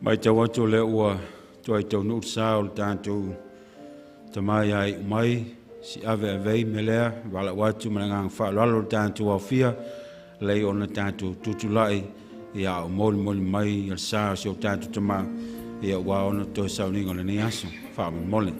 Matau atu o lea ua toe taunuu le sa o le tatou tama ia iu mai si ave avei me lea valaau atu ma le agaga faaaloalo le tatou aofia lei ona tatou tutulai ia o molimoli mai le sa o si o tatou tama ia ua ona toe sauniga o lenei aso. Faamolemole.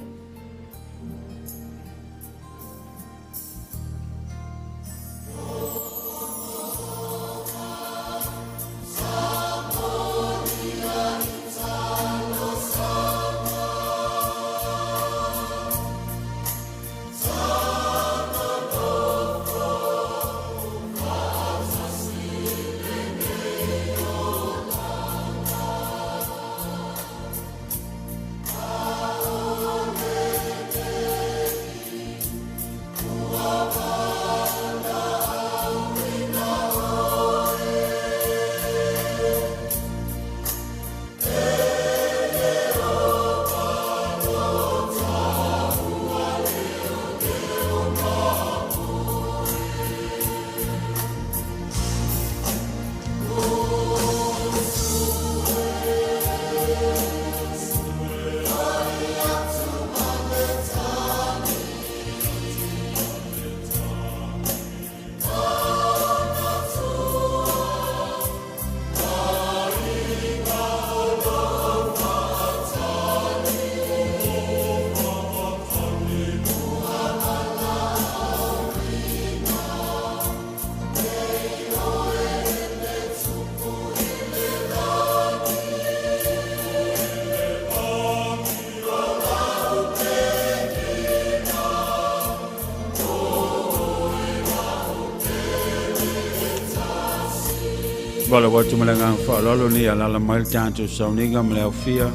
Valaau atu ma le agaga faaaloalo nei alaala mai le tatou sauniga ma le aofia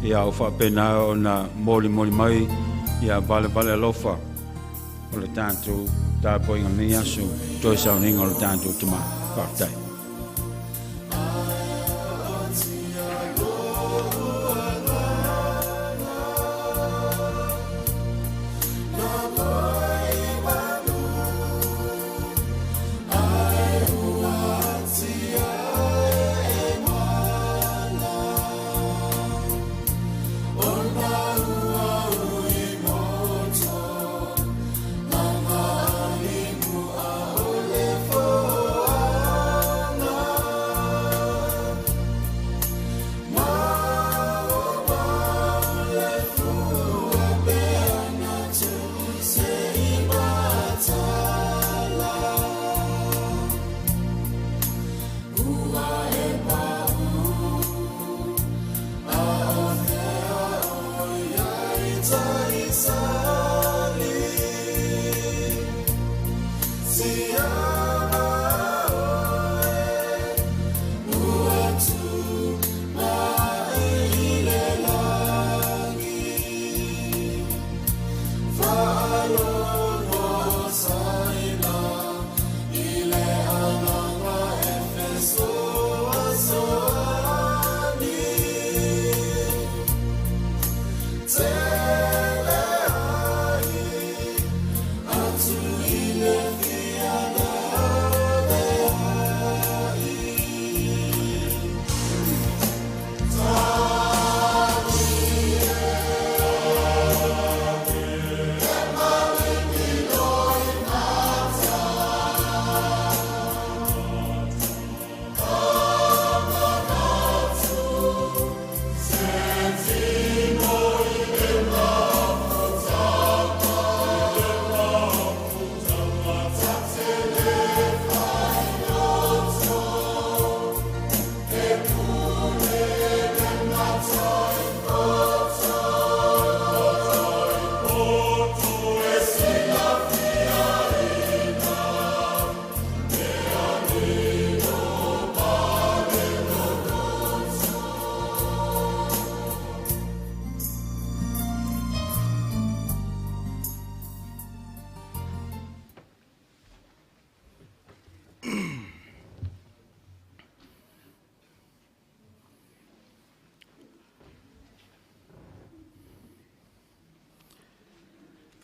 ia o faapena ona molimoli mai ia valevale alofa o le tatou tapuaiga o lenei aso toe sauniga o le tatou tama. Faafetai.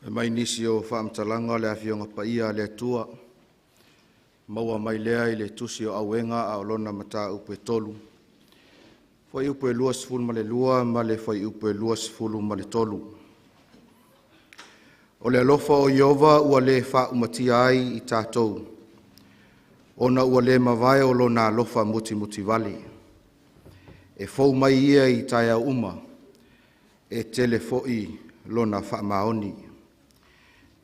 Fai mai nisi o faamatalaga o le Afioga Paia a le Atua, maua mai lea i le Tusi o Auega a o lona mataupu e 3, Fuaiupu 22 ma le Fuaiupu 23. O le alofa o Ieova ua le faaumatia ai i tatou, ona ua le mavae o lona alofa mutimutivale. E fou mai ia i taeao uma, e tele foi lona faamaoni.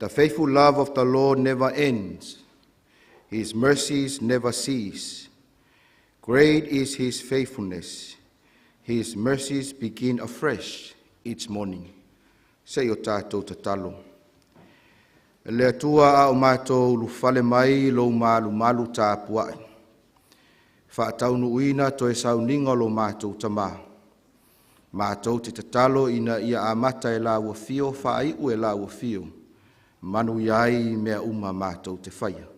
The faithful love of the Lord never ends. His mercies never cease. Great is his faithfulness. His mercies begin afresh each morning. Se i o tatou tatalo. Le Atua a o matou ulufale mai i lou malumalu tapuai. Faataunuuina toe sauniga o lo matou tamā. Matou te tatalo ina ia amata e lau afio faaiu e lau afio. Manuia ai mea uma matou te faia.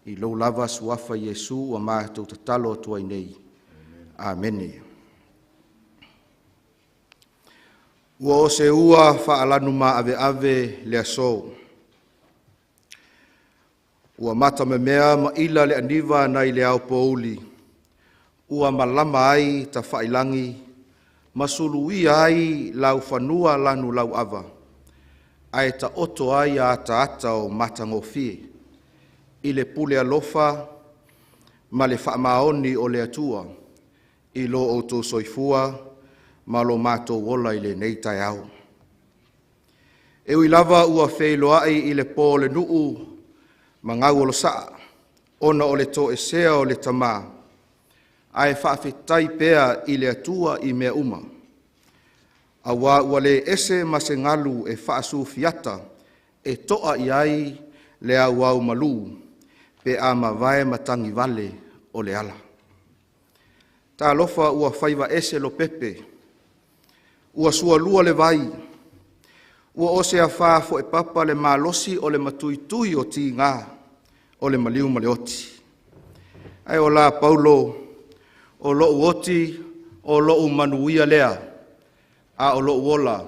I lou lava suafa Iesu ua matou tatalo atu ai nei. Amene. Ua o se ua faalanu maaveave le aso. Ua matamemea maila le aniva nai le aopouli, ua malama ai tafailagi ma suluia ai laufanua lanu lauava, ae taoto ai ataata o matagofie, i le pule alofa ma le faamaoni o le Atua, i lo outou soifua ma lo matou ola i lenei taeao. E ui lava ua feiloai i le po o le nuu ma gauolosaa, ona o le toesea o le tamā, ae faafetai pea i le Atua i mea uma. Auā ua le ese ma se galu e faasufiata e toa i ai le auau malū pe a mavae matagivale o le ala. Talofa ua faiva ese lopepe, ua sualua le vai, ua ose afā foepapa le malosi o le matuitui o tiga o le maliu ma le oti. Ae o la Paulo, o lou oti, o lou manuia lea, a o lou ola,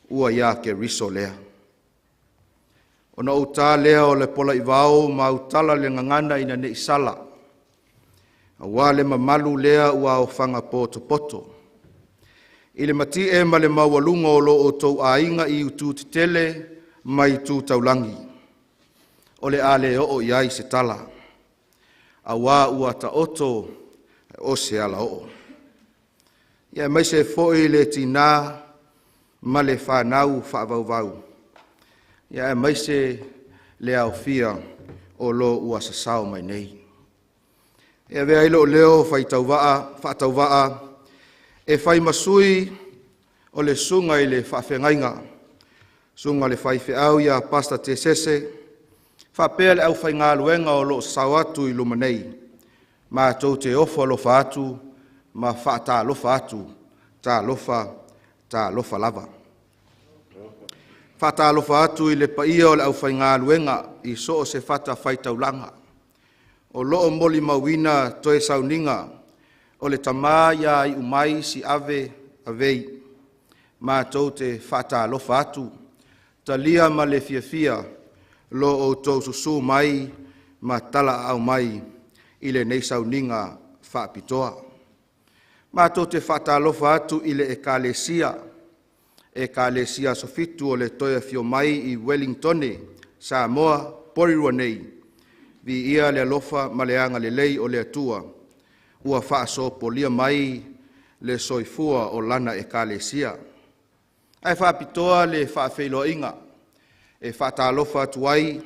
ua ia Keriso lea. Ona ou ta lea o le pola i vao ma autala le gagana ina ne i sala, auā le mamalu lea ua aofaga potopoto. I le matie ma le maualuga o lo outou aiga i itu tetele ma itu taulagi, o le a le oo i ai se tala, auā ua taoto o se alaoo. Ia aemaise foi le tinā ma le fanau faavauvau, ia aemaise le aofia o lo ua sasao mai nei. E avea ai lou leo faatauvaa e fai ma sui o le susuga i le faafeagaiga, susuga i le faifeau ia Pastor Tesese, faapea le aufaigaluega o lo o sasao atu i luma nei, matou te ofo alofa atu ma faatalofa atu, talofa, talofa lava. Faatalofa atu i le paia o le aufaigaluega i so o se fatafaitaulaga, o lo o molimauina toe sauniga o le tama ia Iumai Siave Avei. Matou te faatalofa atu, talia ma le fiafia lo outou susu mai ma talaaao mai i lenei sauniga faapitoa. Matou te faatalofa atu i le Ekalesia Aso Fitu o le Toe Afio Mai i Ueligitone, Samoa, Porirua nei, viia le alofa ma le agalelei o le Atua, ua faasopolia mai le soifua o lana Ekalesia. Ae faapitoa le faafeiloaiga e faatalofa atu ai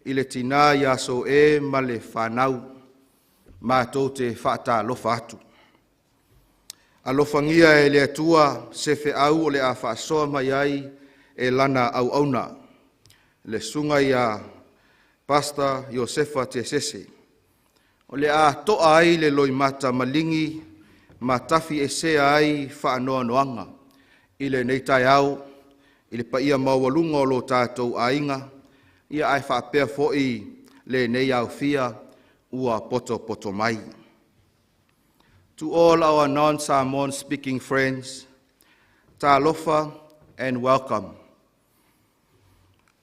i le tinā ia Soe ma le fanau, matou te faatalofa atu. Alofagia e le Atua se feau o le a faasoa mai ai e lana auauna, le susuga ia Pastor Iosefa Tesese, o le a toa ai le loimata maligi ma tafiesea ai faanoanoaga i lenei taeao, i le paia maualuga o lo tatou aiga, ia ae faapea foi lenei aofia ua potopoto mai. To all our non-Samoan speaking friends, talofa and welcome.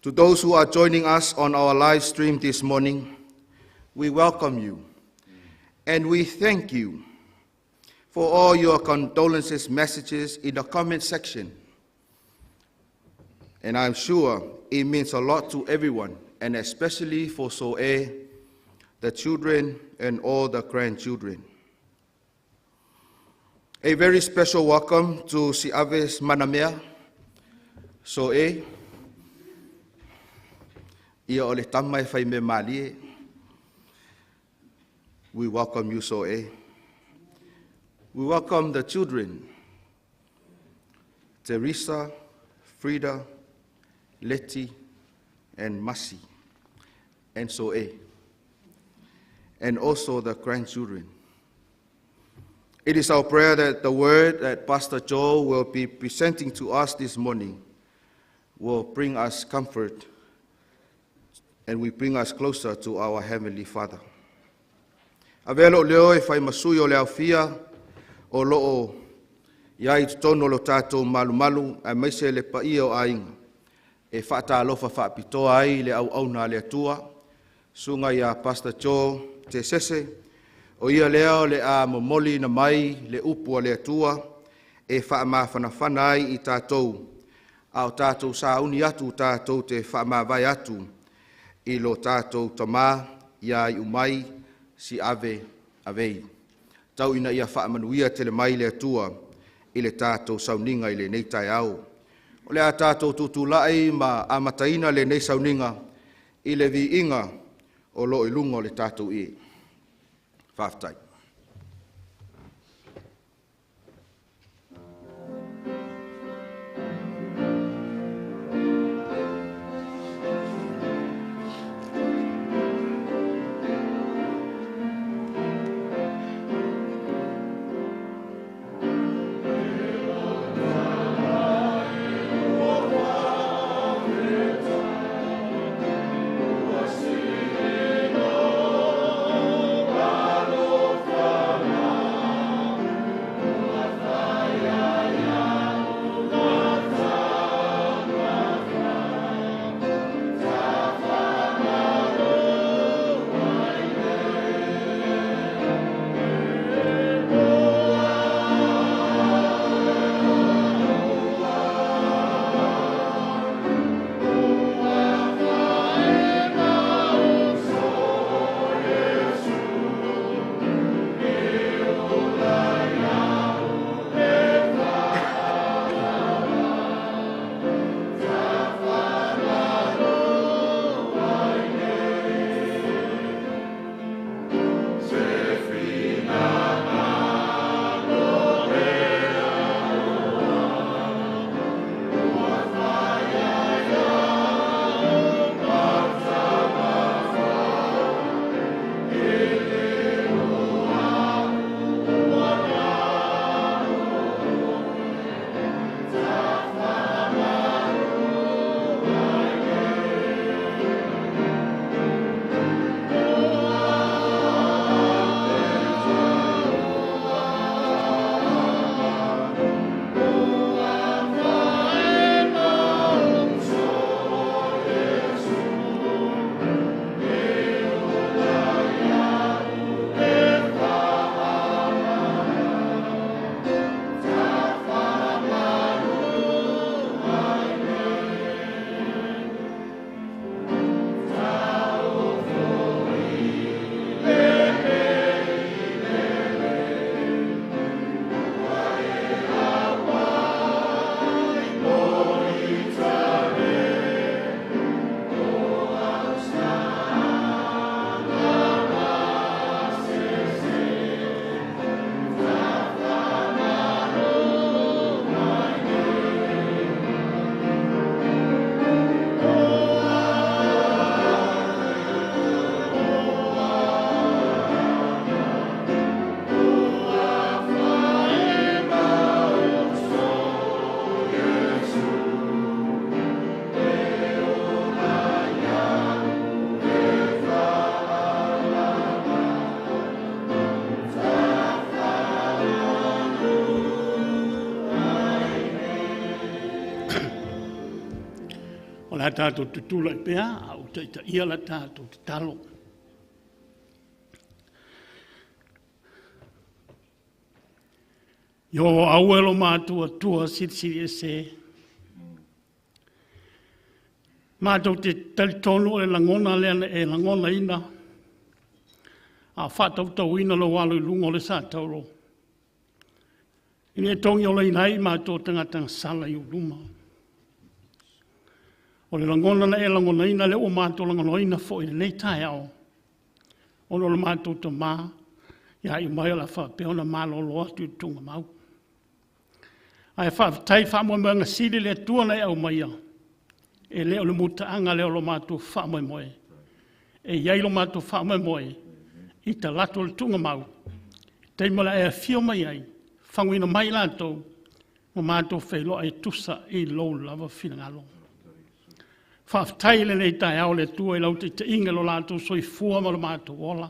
To those who are joining us on our live stream this morning, we welcome you and we thank you. for all your condolences messages in the comment section. And I'm sure it means a lot to everyone, and especially for Soe, the children, and all the grandchildren. A very special welcome to Siave's Manamea, Soe, ia o le tama e fai mea mālie. We welcome you, Soe. We welcome the children, Teresa, Frida, Letty, and Masi, and Soe, and also the grandchildren. It is our prayer that the word that Pastor Joe will be presenting to us this morning will bring us comfort and will bring us closer to our Heavenly Father. Avea lou leo e fai ma sui o le aofia o loo i ai totonu o lo tatou malumalu aemaise le paia o aiga e faatalofa faapitoa ai le auauna a le Atua, susuga ia Pastor Joe Tesese, o ia lea o le a momoliina mai le upu a le Atua e faamafanafana ai i tatou, a o tatou sauni atu tatou te faamavae atu i lo tatou tama ia Iumai Siave Avei. Tau ina ia faamanuia tele mai le Atua i le tatou sauniga i lenei taeao. O le a tatou tutulai ma amataina lenei sauniga i le viiga o lo o i luga o le tatou ie. Faafetai. O le a tatou tutulai pea a o taitaia la tatou tatalo. Ioova aua e lo matou Atua silisili ese. Matou te talitonu o le lagona lea na e lagonaina a o faatautauina lou alo i luga o le satauro, ina ia togiolaina ai matou tagata gasala i ou luma. O le lagona na e lagonaina lea ua matou lagonaina foi i lenei taeao, ona o le matou tama ia iu mai o le a faapea ona malolo atu i le tuugamau. Ae faafetai i faamoemoega sili le Atua na e aumaia, e le o le mutaaga lea o lo matou faamoemoe. E i ai lo matou faamoemoe i talaatu o le tuugamau, taimi o le a e afio mai ai, faguina mai i latou, ma matou feiloai e tusa i lou lava finagalo. Faafetai i lenei taeao le Atua i lau taitaiga i lo latou soifua ma lo matou ola.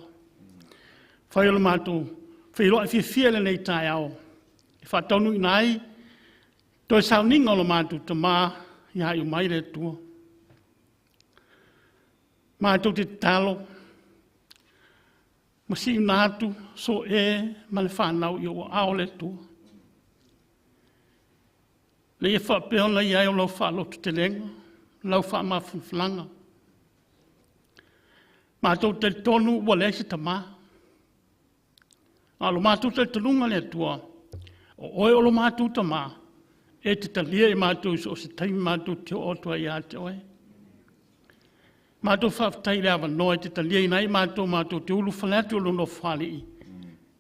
Fai o le matou feiloai fiafia i lenei taeao e faataunuuina ai toe sauniga o lo matou tama ia iu mai le Atua. Matou te tatalo ma si'ina atu so'e ma le fanau i ou aao le Atua, ina ia faapea ona i ai o lau faalototelega, lau faamafanafanaga. Matou te talitonu ua leai se tama, a o lo matou talitonuga le Atua, o Oe o lo matou Tama, e te talia i matou i so o se taimi matou te oo atu ai ia te Oe. Matou faafetai i le avanoa e te taliaina ai matou matou te ulufale atu i lou Nofoalii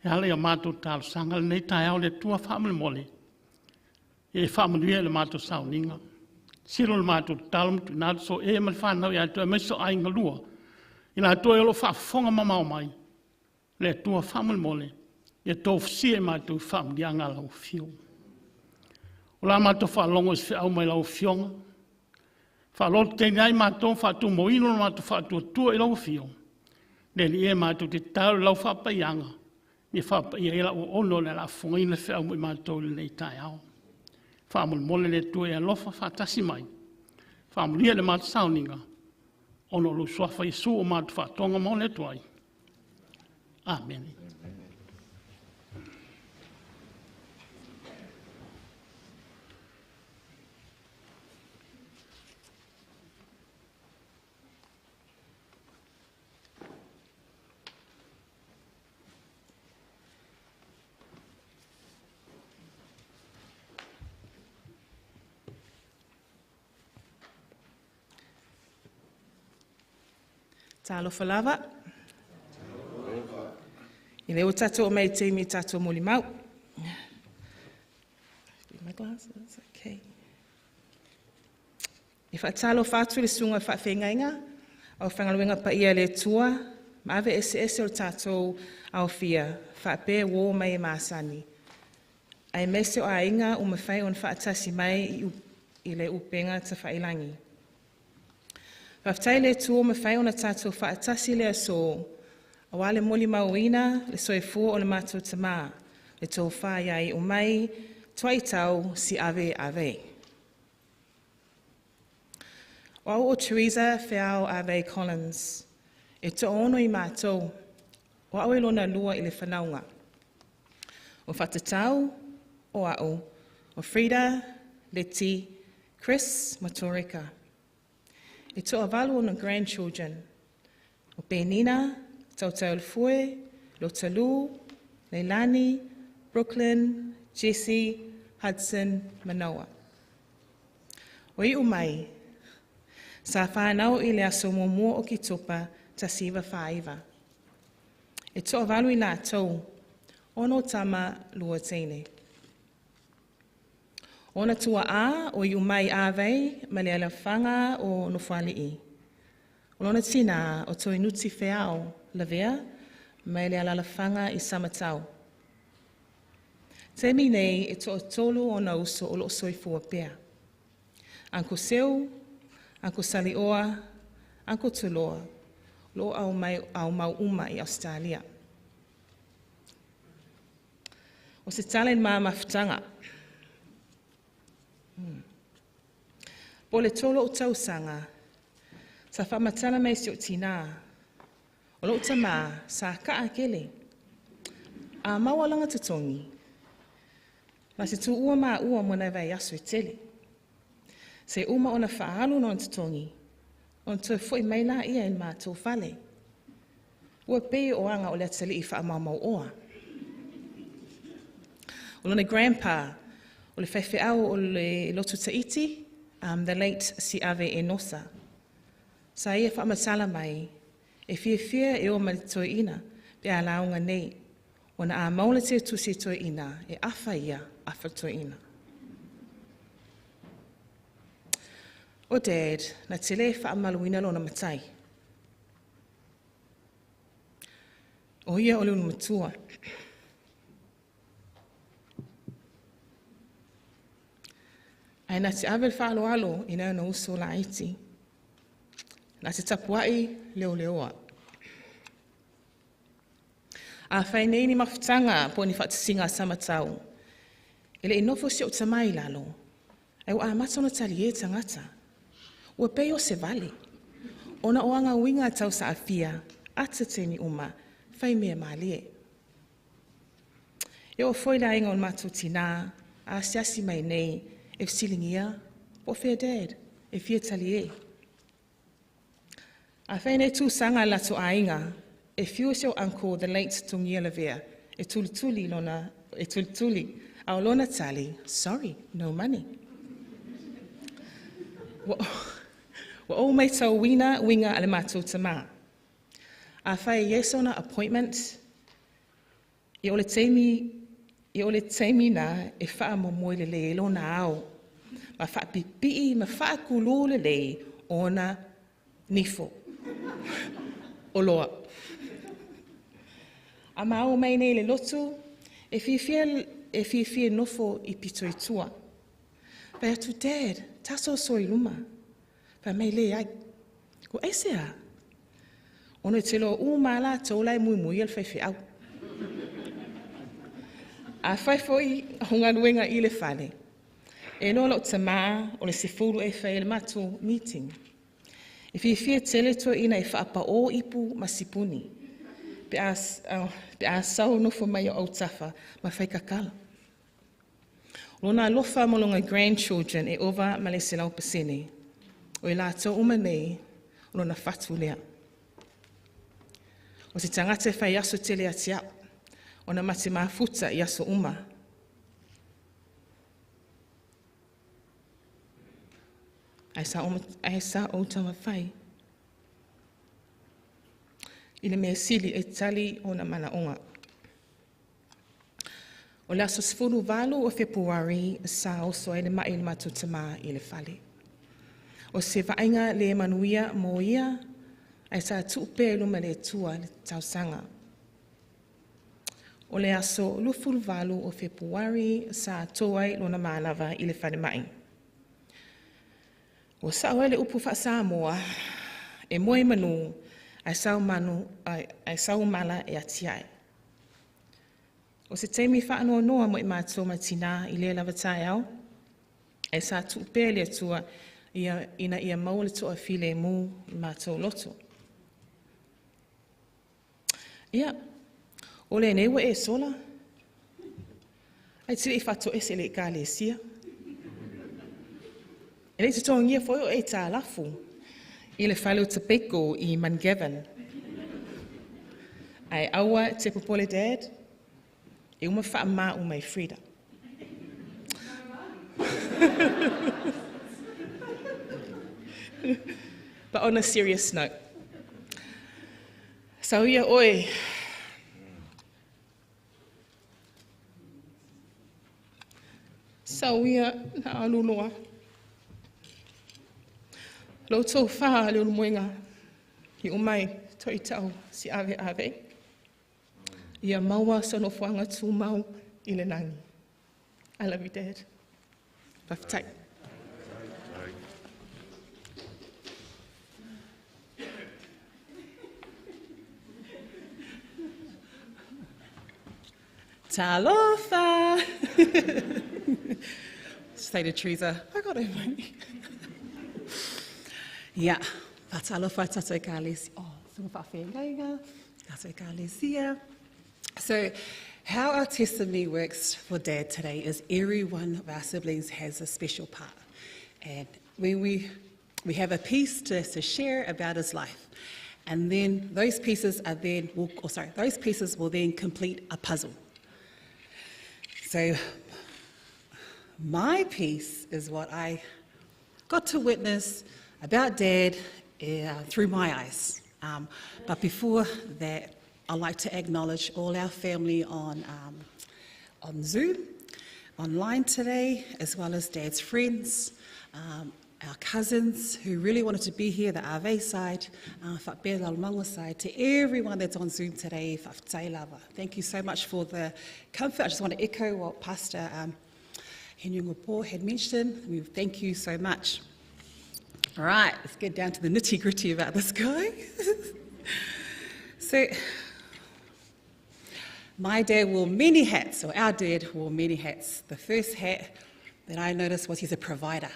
e ala i a matou talosaga i lenei taeao. Le Atua faamolemole, ia e faamanuia i le matou sauniga. Silo le matou tatalo ma tuuina atu so'e ma le fanau ia te Oe aemaise o aiga lua, i latou e o lo o faafofoga mamao mai. Le Atua faamolemole, ia tofusia i matou i faamanuiaga a lau Afio. O le a matou faalogo i se feau mai lau Afioga, faalototele ai matou ma faatumauina lo matou faatuatua i lau Afio. Le Alii e, matou te tatalo i lau faapaiaga, ia faapaia ai lau auauna o le a fofogaina le feau mo i matou i lenei taeao. Faamolemole le Atua e alofa faatasi mai, faamanuia i le matou sauniga, ona o lou Suafa Iesu ua matou faatoga ma ole atu ai. Amene. Talofa lava. I lea ua tatou oo mai i le taimi i tatou molimau. My glasses, okay. E faatalofa atu i le susuga i le faafeagaiga, aufaigaluega paia a le Atua, ma ave eseese o le tatou aofia, faapea uo ma e masani, aemaise o aiga ua mafai ona faatasi mai i le upega tafailagi. Faafetai i le Atua ua mafai ona tatou faatasi i le aso, aua le molimauina le soifua o le matou tama, le tofa ia Iumai Tuaitau Siave Avei. O au o Theresa Feao Avei Collins. E toaono i matou. O au e lona lua i le fanauga. O Faatatau, o au, o Frida, Leti, Chris ma Toreka. E toavalu ona grandchildren. O Penina, Tautailefue, Lotalū, Leilani, Brooklyn, Jesse, Hudson, Manoa. O Iumai, sa whānau i le aso muamua o Kitopa 1949. E toavalu i latou, 6 tama, 2 teine. Ona tuaa o Iumai Avei ma le alafaga o Nofoalii. O lona tina o Toenuti Feao Lavea mai le alalafaga i Samatau. Taimi nei e toatolu ona uso o loo soifua pea. Uncle Seu, Uncle Salioa, Uncle Tuloa, lo au mai au mau uma i Australia. O se tala i le ma mafutaga. Po o le 3 ou tausaga, sa faamatala mai si o tina. O lou tamā sa kaa tele. A maua lana totogi, Ma se tuua maua mo nai vaiaso e tele. Se uma ona faalu lona totogi, ona toe foi mai laia i le matou fale. Ua pei o aga o le atalii faamaumauoa. O lona grandpa, o le faifeau o le lotu Taiti, the late Siave Enosa. Sa ia faamatala mai, e fiafia e o ma le toeaina pe a lauga nei, ona a maua le tusi toeaina, e afa ia, afa toeaina. O Dad, na te le faamaluina lona matai. O ia o le ulumatua. Ae na te ave le faaaloalo i nai ona uso laiti. Na te tapuai leoleoa. A fai nei ni mafutaga po o ni faatasiga a Samatau, e le i nofo si ou tama i lalo, ae ua amata ona talie tagata. Ua pei o se vale, ona o aga uiga tau saafia, ata taimi uma, fai mea mālie. E oo foi le aiga o le matou tinā, a asiasi mai nei, e fesiligia, po o fea Dad, e fia talie. A fai nei tusaga a le latou aiga, e fiu si ou uncle, the late Togia Lavea, e tulituli, lona, e tulituli, a o lona tali, sorry, no money. Ua ou matauina uiga a le matou tamā. A fai e i ai sona appointment, ia o le taimi na e faamomoe lelei ai lona ao, ma faapipii ma faakulū lelei ona nifo oloa. A maua mai nei le lotu, e fiafia nofo i pito i tua. Fai atu, Dad, tasoso i luma. Fai mai leai. Ko aisea? Ona e te loa uma latou la e muimui le faifeau. A fai foi o galuega i le fale, e iloa lou tamā o le 10 e fai ai le matou meeting. E fiafia tele toeaiina e faapao ipu ma sipuni pe a sau nofo mai o autafa ma fai kakala. Lona alofa mo lona grandchildren e ova ma le 100%. O i latou uma nei, o lona fatu lea. O se tagata e fai aso tele ia te au, ona ma te mafuta i aso uma. Ae sa ou taumafai i le mea sili e tali ona manaoga. O le aso 18 o Fepuari sa oso ai le mai i le matou tamā i le fale. O se vaaiga le manuia mo ia, ae sa tuu pea i luma le Atua le tausaga. O le aso 28 o Fepuari sa to ai lona manava i le falemai. Ua sao ai le upu faa-Samoa, e moe manu, ae sau mala e atiae. O se taimi faanoanoa mo i mātou ma tinā i lea lava taeao, e sa tuu pea le Atua ina ia maua le toafilemu i mātou loto. Ia, o lenei ua e sola, ai te le i faatoese i le ekalesia. E le totogia foi o e tālafu i le fale o Tapeko i Mungavin. Ai aua te popole Dad, e uma whaamā o mai Frida. But on a serious note, sau ia oe, sau ia na aluloa. Lo tō whā le ulumoenga, i umai toi tau si ave ave. Ia maua sa nofoanga tūmau i le langi. I love you, Dad. Fa'afetai. Talofa! Say to Teresa, I got it, mate. Yeah, fatalofa tātou ekalesia. Oh, sunga whaawhengainga, tātou ekalesia. So how our testimony works for Dad today is every one of our siblings has a special part. And when we have a piece to share about his life. And then those pieces are then, will, oh, sorry, those pieces will then complete a puzzle. So my piece is what I got to witness about Dad through my eyes. But before that, I'd like to acknowledge all our family on Zoom, online today, as well as Dad's friends, our cousins who really wanted to be here, the Ave side, Whapea Lalmango side, to everyone that's on Zoom today, lava. Thank you so much for the comfort. I just want to echo what Pastor Henyungo had mentioned. We thank you so much. All right, let's get down to the nitty-gritty about this guy. So, my dad wore many hats, or our dad wore many hats. The first hat that I noticed was he's a provider.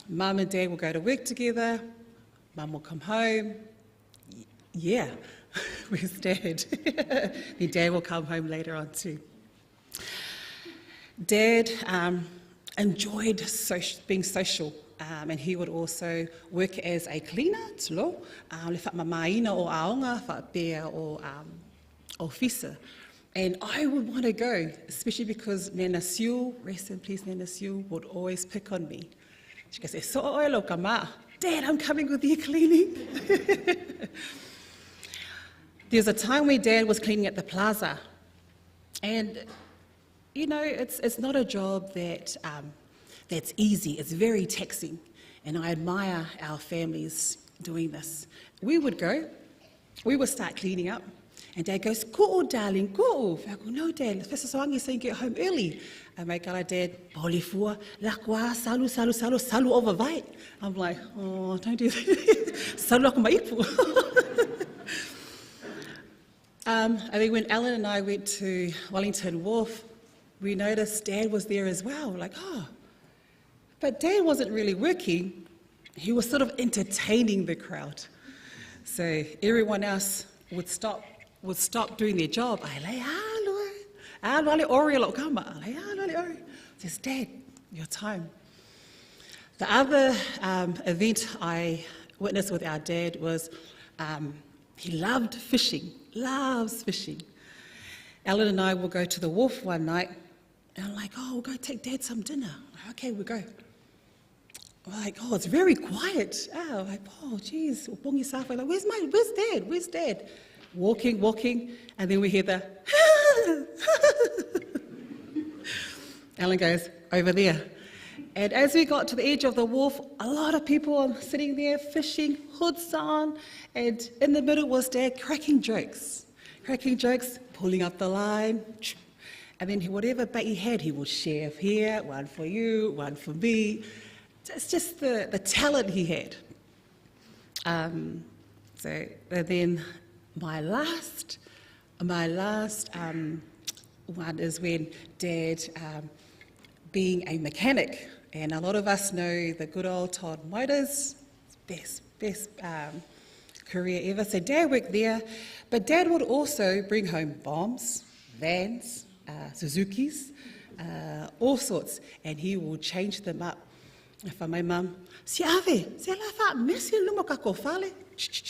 Mum and Dad will go to work together. Mum will come home. Yeah, where's Dad? Then Dad will come home later on too. Dad enjoyed being social, and he would also work as a cleaner, tlo, le whaamamaina o aonga, whaapea o fisa. And I would want to go, especially because Nana Sue, rest in peace Nana Sue, would always pick on me. She goes, so oelo kama. Dad, I'm coming with you cleaning. There's a time where Dad was cleaning at the plaza. And, you know, it's not a job that's easy. It's very taxing. And I admire our families doing this. We would go, we would start cleaning up. And Dad goes, go, darling, go. I go, no, Dad, so you get home early. And my God, Dad, bolifua, lakwa, salu, salu, salu, salu over vai. I'm like, oh, don't do that. Salu aku maipu. I think when Alan and I went to Wellington Wharf, we noticed Dad was there as well. We're like, oh. But Dad wasn't really working. He was sort of entertaining the crowd. So everyone else would stop doing their job. Says, Dad, your time. The other event I witnessed with our dad was he loved fishing, loves fishing. Alan and I will go to the wharf one night, and I'm like, oh, we'll go take Dad some dinner. Like, okay, we'll go. I'm like, oh, it's very quiet. Oh, like, oh, geez. Like, where's Dad? Where's Dad? Walking, walking, and then we hear the Alan goes, over there. And as we got to the edge of the wharf, a lot of people were sitting there fishing, hoods on, and in the middle was Dad cracking jokes, pulling up the line, and then whatever bait he had, he would share here, one for you, one for me. It's just the talent he had. So then my last one is when Dad, being a mechanic, and a lot of us know the good old Todd Motors, best career ever. So Dad worked there, but Dad would also bring home bombs, vans, Suzukis, all sorts, and he would change them up. If my mum, si ave, si ala fa, mesi lumo kako fale,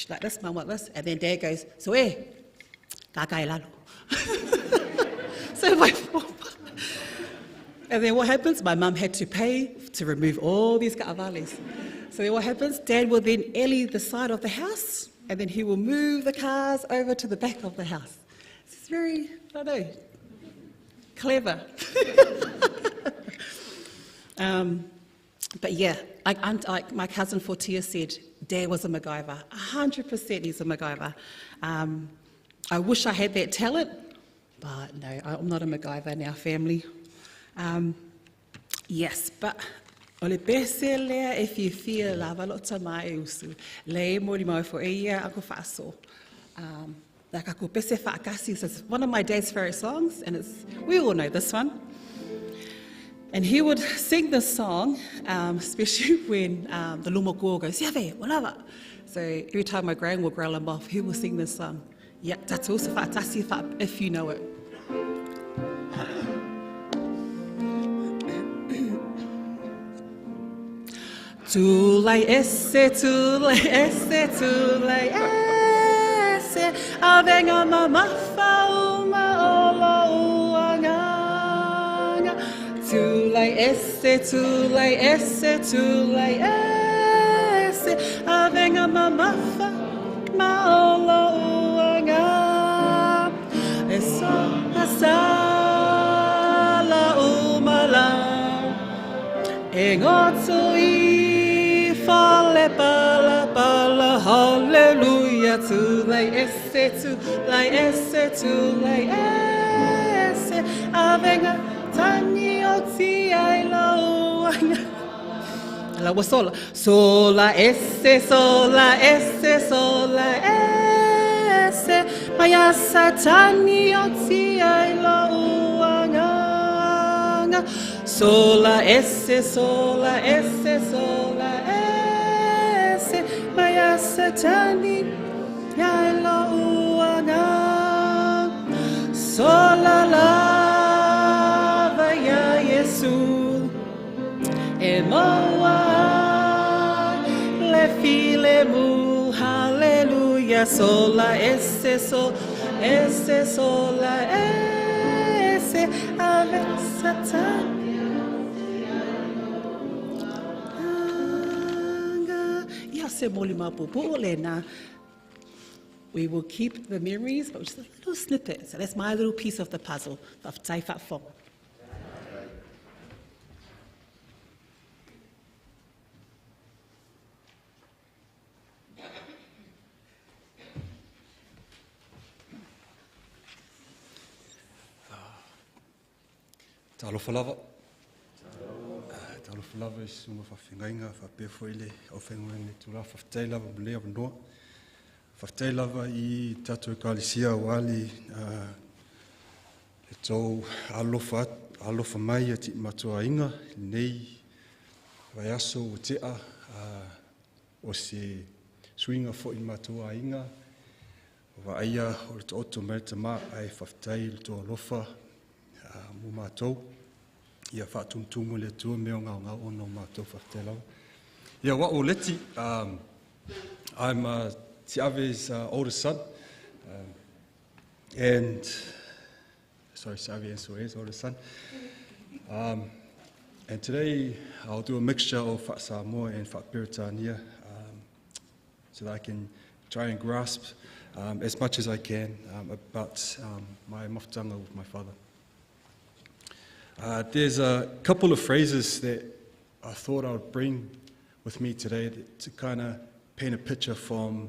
like this, mum, like this, and then Dad goes, so eh, kakai lalo. So my and then what happens? My mum had to pay to remove all these ka'avales. So then what happens? Dad will then alley the side of the house, and then he will move the cars over to the back of the house. It's very, I don't know, clever. But yeah, my cousin Fortia said, Dad was a MacGyver. 100% he's a MacGyver. I wish I had that talent, but no, I'm not a MacGyver in our family. Yes, but o le pese lea e whiawhia lava lo tama e usu. Le mori mau fo e ia ako whaaso. Like ako pese whaakasi, it's one of my dad's favourite songs, and we all know this one. And he would sing this song, especially when the lumokua goes, Yave, walava. So every time my gran would growl him off, he would sing this song. Ia, tatou uso faatasi if you know it. Tulai ese, tulai ese, tulai ese, avenga mamafa uma o lou agaga. Tulai ese, tulai ese, tulai ese, avenga mamafa ma o lou agaga. E sola sala umala, e goto i fale pala pala, hallelujah. Tulai ese, tulai ese, tulai ese, avenga tani o ti ai lauanga. La wa sola. Sola ese, sola ese, sola ese, mai asa tani o ti ai lauanga. Sola ese, sola ese, sola ese, mai asa tani ai lauanga. Sola lava ia Yesu, e moa le file mu, hallelujah. Sola ese, sol ese, sola ese, ave satan. Ia se moli mapopo lena. We will keep the memories, but just a little snippet. So that's my little piece of the puzzle. Whaftai whafong. Talofa lava. Talofa lava i susuga faafeagaiga faapea foi le aufaigaluega i le itulā. Faafetai lava mo lenei avanoa. Faafetai lava i tatou Ekalesia auā le le tou alolofa alolofa mai ia te i matou aiga i lenei vaiaso ua tea, o se suiga foi i le matou aiga. Vaaia o le taoto mai le tamā, ae faafetai i le tou alofa mo matou. Ia faatumutumu e le Atua mea o gaogao ona o matou. Faafetai lava. Ia, o a'u o Leti. I'm Siave's oldest son. And sorry, Siave and Soe's oldest son. And today I'll do a mixture of Samoa and Peretania so that I can try and grasp as much as I can about my mafutaga with my father. There's a couple of phrases that I thought I would bring with me today to kind of paint a picture from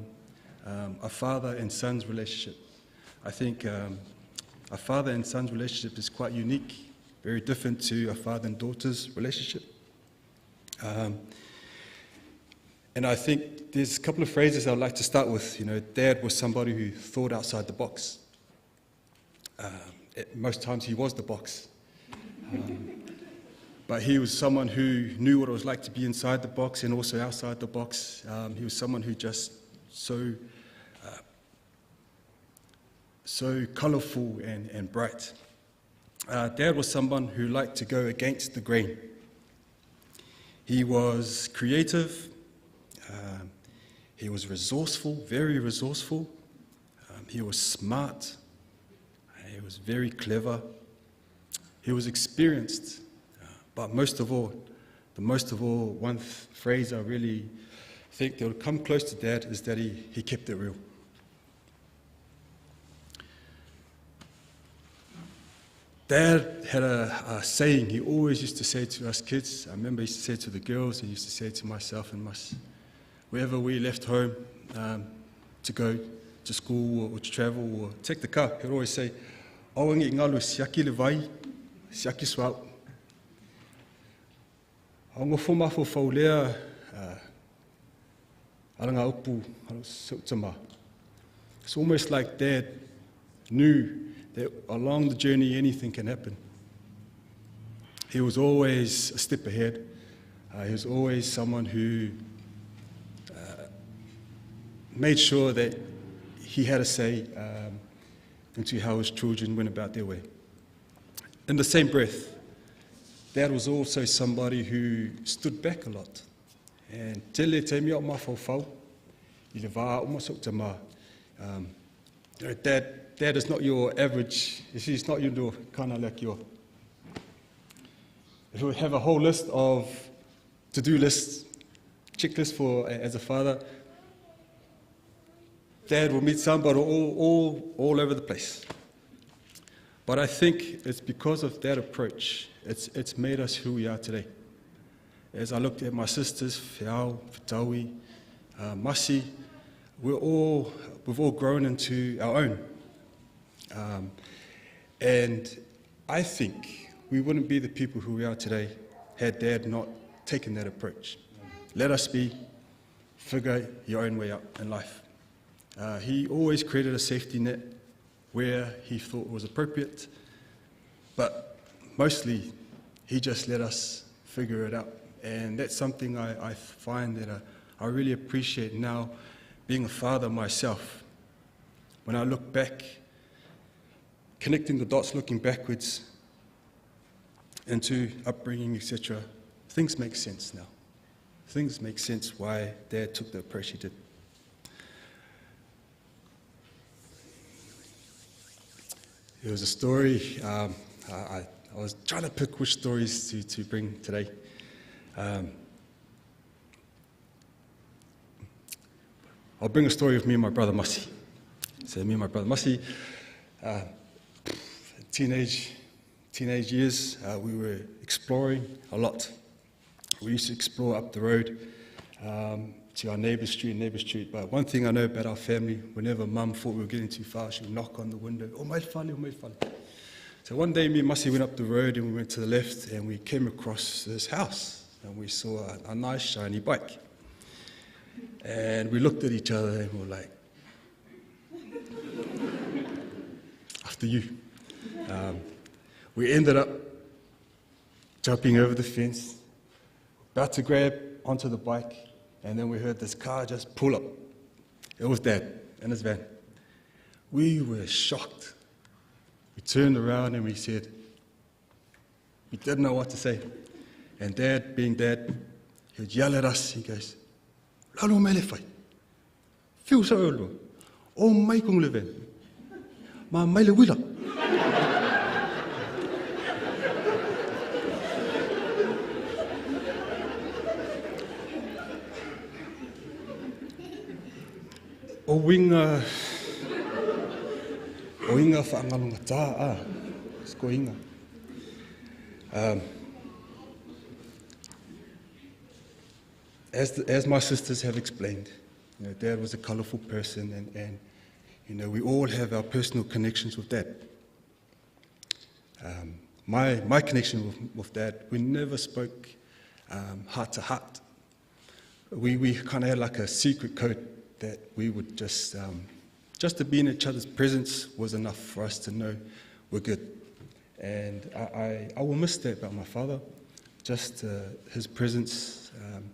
a father and son's relationship. I think a father and son's relationship is quite unique, very different to a father and daughter's relationship. And I think there's a couple of phrases I'd like to start with. Dad was somebody who thought outside the box. Most times he was the box. But he was someone who knew what it was like to be inside the box and also outside the box. He was someone who just so colourful and bright. Dad was someone who liked to go against the grain. He was creative. He was resourceful, very resourceful. He was smart. He was very clever. He was experienced. But most of all, the most of all, one phrase I really think that would come close to Dad is that he kept it real. Dad had a saying he always used to say to us kids. I remember he used to say to the girls, he used to say to myself and wherever we left home to go to school or to travel or take the car, he'd always say, Aua ne i galo siaki le vai, siaki suauu. A o nofo mafaufau lea alaga upu si ou tamā. It's almost like Dad knew that along the journey anything can happen. He was always a step ahead. He was always someone who made sure that he had a say. into how his children went about their way. In the same breath, Dad was also somebody who stood back a lot. And tele te mi o mawhau i le vā o masok te mā. Dad is not your average, he's not your kind of like your, he would have a whole list of to-do lists, checklists for as a father. Dad will meet somebody all over the place. But I think it's because of that approach, it's made us who we are today. As I looked at my sisters, Feau, Fitawi, Masi, we've all grown into our own. And I think we wouldn't be the people who we are today had Dad not taken that approach. Let us be, figure your own way out in life. He always created a safety net where he thought was appropriate, but mostly he just let us figure it out. And that's something I find that I really appreciate now, being a father myself. When I look back, connecting the dots, looking backwards into upbringing, etc., things make sense now. Things make sense why Dad took the approach he did. There was a story, I was trying to pick which stories to bring today. I'll bring a story of me and my brother Masi. So me and my brother Masi, teenage years, we were exploring a lot. We used to explore up the road to our neighbour's street, But one thing I know about our family, whenever Mum thought we were getting too far, she would knock on the window, oh, my fale, oh, my fale. So one day, me and Masi went up the road and we went to the left and we came across this house and we saw a nice shiny bike. And we looked at each other and we were like, after you. We ended up jumping over the fence, about to grab onto the bike, and then we heard this car just pull up. It was Dad in his van. We were shocked. We turned around and we said, we didn't know what to say. And Dad, being Dad, he would yell at us. He goes, Lalo mele fai. Whiu sa olo. O mai kung le van. Ma mai le wila. O winga whaangalonga tā, sko inga. As my sisters have explained, you know, Dad was a colourful person, and you know, we all have our personal connections with Dad. My connection with Dad, we never spoke heart to heart. We kind of had like a secret code that we would just to be in each other's presence was enough for us to know we're good. And I will miss that about my father, just his presence,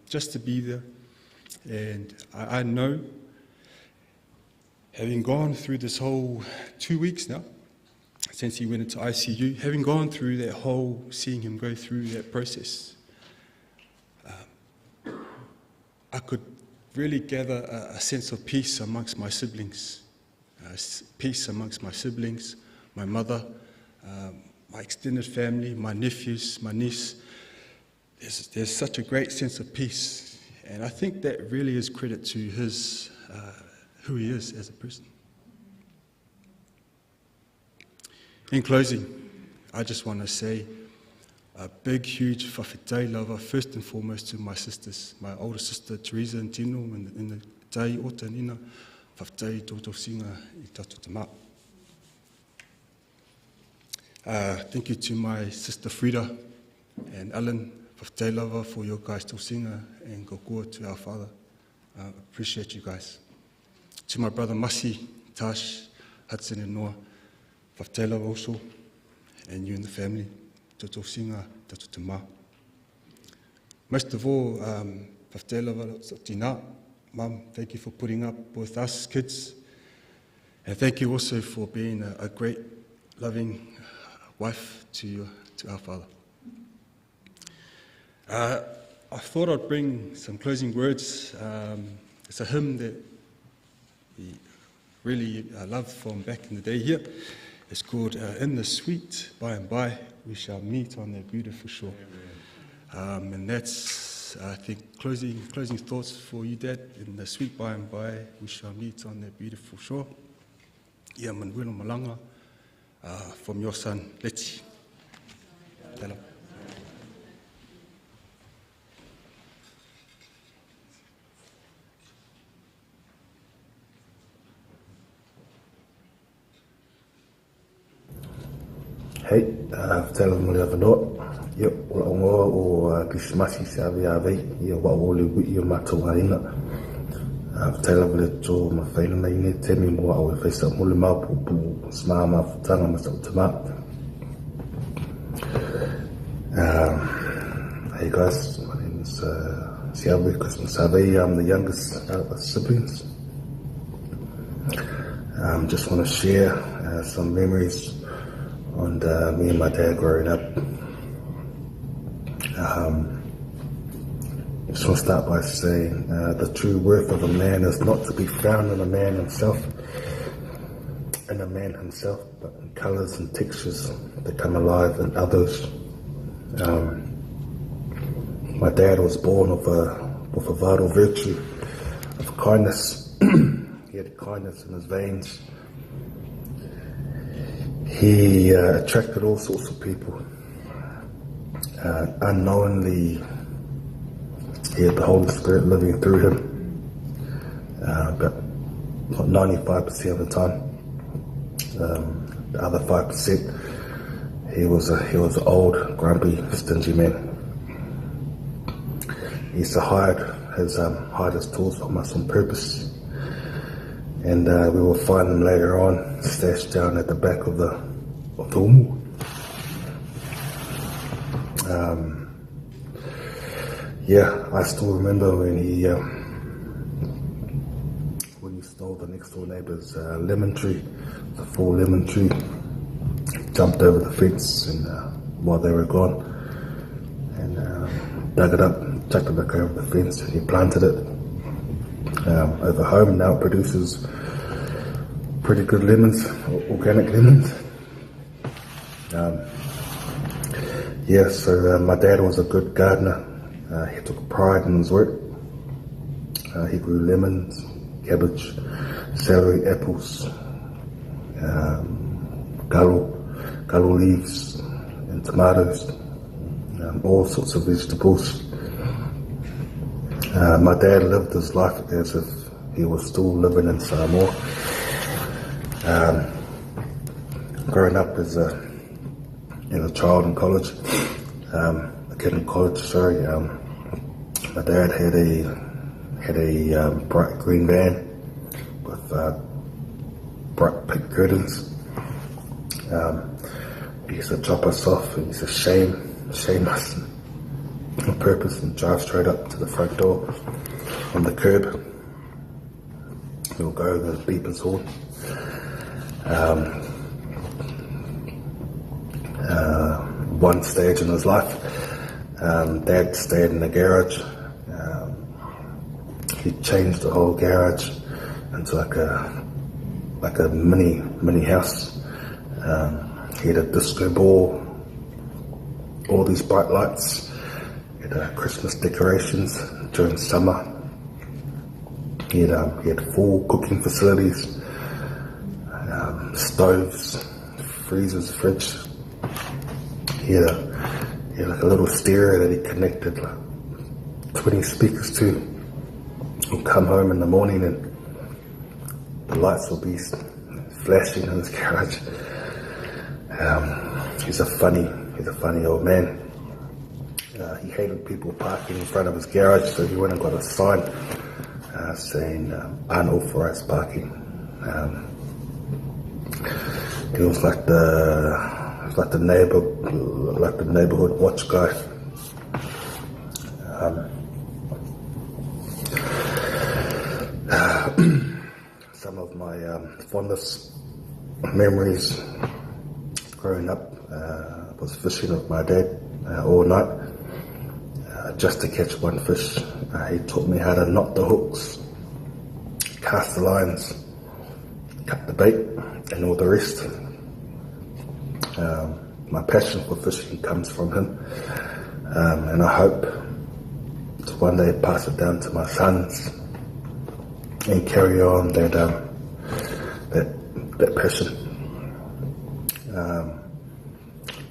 just to be there. And I know, having gone through this whole 2 weeks now, since he went into ICU, having gone through that whole, seeing him go through that process, I could really gather a sense of peace amongst my siblings, my mother, my extended family, my nephews, my niece. There's such a great sense of peace, and I think that really is credit to his who he is as a person. In closing, I just want to say a big, huge whawhitai lava, first and foremost to my sisters, my older sister Teresa and Tino, and the tai o tanina, whawhitai tō singa i tātou te mā. Thank you to my sister Frida and Ellen, whawhitai lava for your guys tō singa and kokua to our father. Appreciate you guys. To my brother Masi, Tash, Hudson and Noah, whawhitai lava also, and you and the family. Tō singa, tātou te mā. Most of all, whawhitai lava tina, Mum, thank you for putting up with us kids And thank you also for being a great, loving wife to our father. I thought I'd bring some closing words. It's a hymn that we really loved from back in the day here. It's called In the Sweet By and By We Shall Meet on That Beautiful Shore. And that's, I think, closing thoughts for you, Dad. In the sweet by and by, we shall meet on that beautiful shore. Ia manuia lou malaga, from your son, Leti. Tala. Hei, faafetai mo le avanoa. Ia, o la'u igoa o Kerisimasi Seave Avei, ia o a'u o le ui'i o matou aiga. Faafetai lava i le Atua ua mafai ona mai nei taimi mo a'u e fai sa'u molimau puupuu sa ma mafutaga ma sa'u tamā. Hey guys, my name is Siave Christmas Avei. I'm the youngest out of the siblings. Just want to share some memories on me and my dad growing up. Just want to start by saying the true worth of a man is not to be found in a man himself, but in colours and textures that come alive in others. My dad was born with a vital virtue of kindness. He had kindness in his veins. He attracted all sorts of people. Unknowingly, he had the Holy Spirit living through him, but 95% of the time. The other 5%, he was an old, grumpy, stingy man. He used to hide his tools from us on purpose, and we will find them later on stashed down at the back of the umu. I still remember when he stole the next door neighbour's lemon tree, the full lemon tree. He jumped over the fence and while they were gone, and dug it up, chucked it back over the fence, and he planted it over home. Now it produces pretty good lemons, organic lemons. My dad was a good gardener. He took pride in his work. He grew lemons, cabbage, celery, apples, galo leaves, and tomatoes, all sorts of vegetables. My dad lived his life as if he was still living in Samoa. Growing up as a child in college, a kid in college, sorry, my dad had a bright green van with bright pink curtains. He used to drop us off and he used to shame us on purpose and drive straight up to the front door on the curb. He'll go and beep his horn. One stage in his life, Dad stayed in the garage. He changed the whole garage into like a mini house. He had a disco ball, all these bright lights. He had Christmas decorations during summer. He had full cooking facilities, stoves, freezers, fridge. He had like a little stereo that he connected like 20 speakers to. He'll come home in the morning and the lights will be flashing in his garage. He's a funny old man. He hated people parking in front of his garage, so he went and got a sign saying unauthorized parking. He was like the neighborhood watch guy. Some of my fondest memories growing up was fishing with my dad all night just to catch one fish. He taught me how to knot the hooks, cast the lines, cut the bait, and all the rest. My passion for fishing comes from him, and I hope to one day pass it down to my sons and carry on that passion.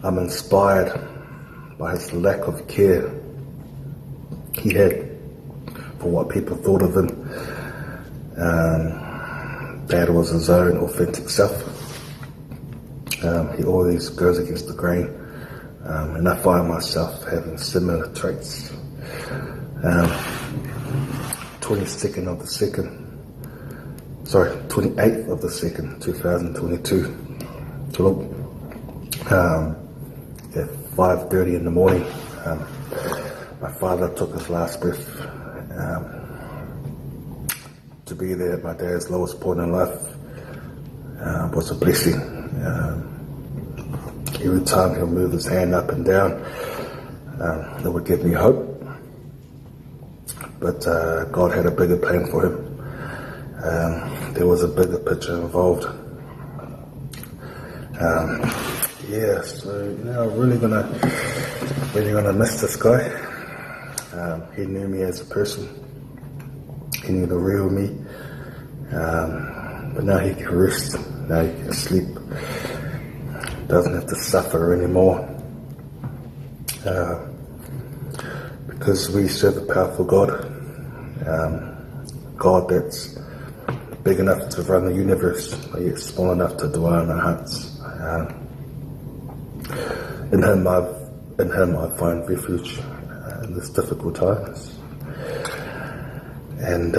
I'm inspired by his lack of care he had for what people thought of him. Dad was his own authentic self. He always goes against the grain, and I find myself having similar traits. 22nd of the 2nd, sorry, 28th of the 2nd, 2022, at 5:30 in the morning, my father took his last breath. To be there at my dad's lowest point in life was a blessing. Every time he'll move his hand up and down, it would give me hope. But God had a bigger plan for him. There was a bigger picture involved. I'm really going to miss this guy. He knew me as a person. He knew the real me. But now he can rest. Now he can sleep. Doesn't have to suffer anymore. Because we serve a powerful God. God that's big enough to run the universe, but yet small enough to dwell in our hearts. In him I find refuge in these difficult times. And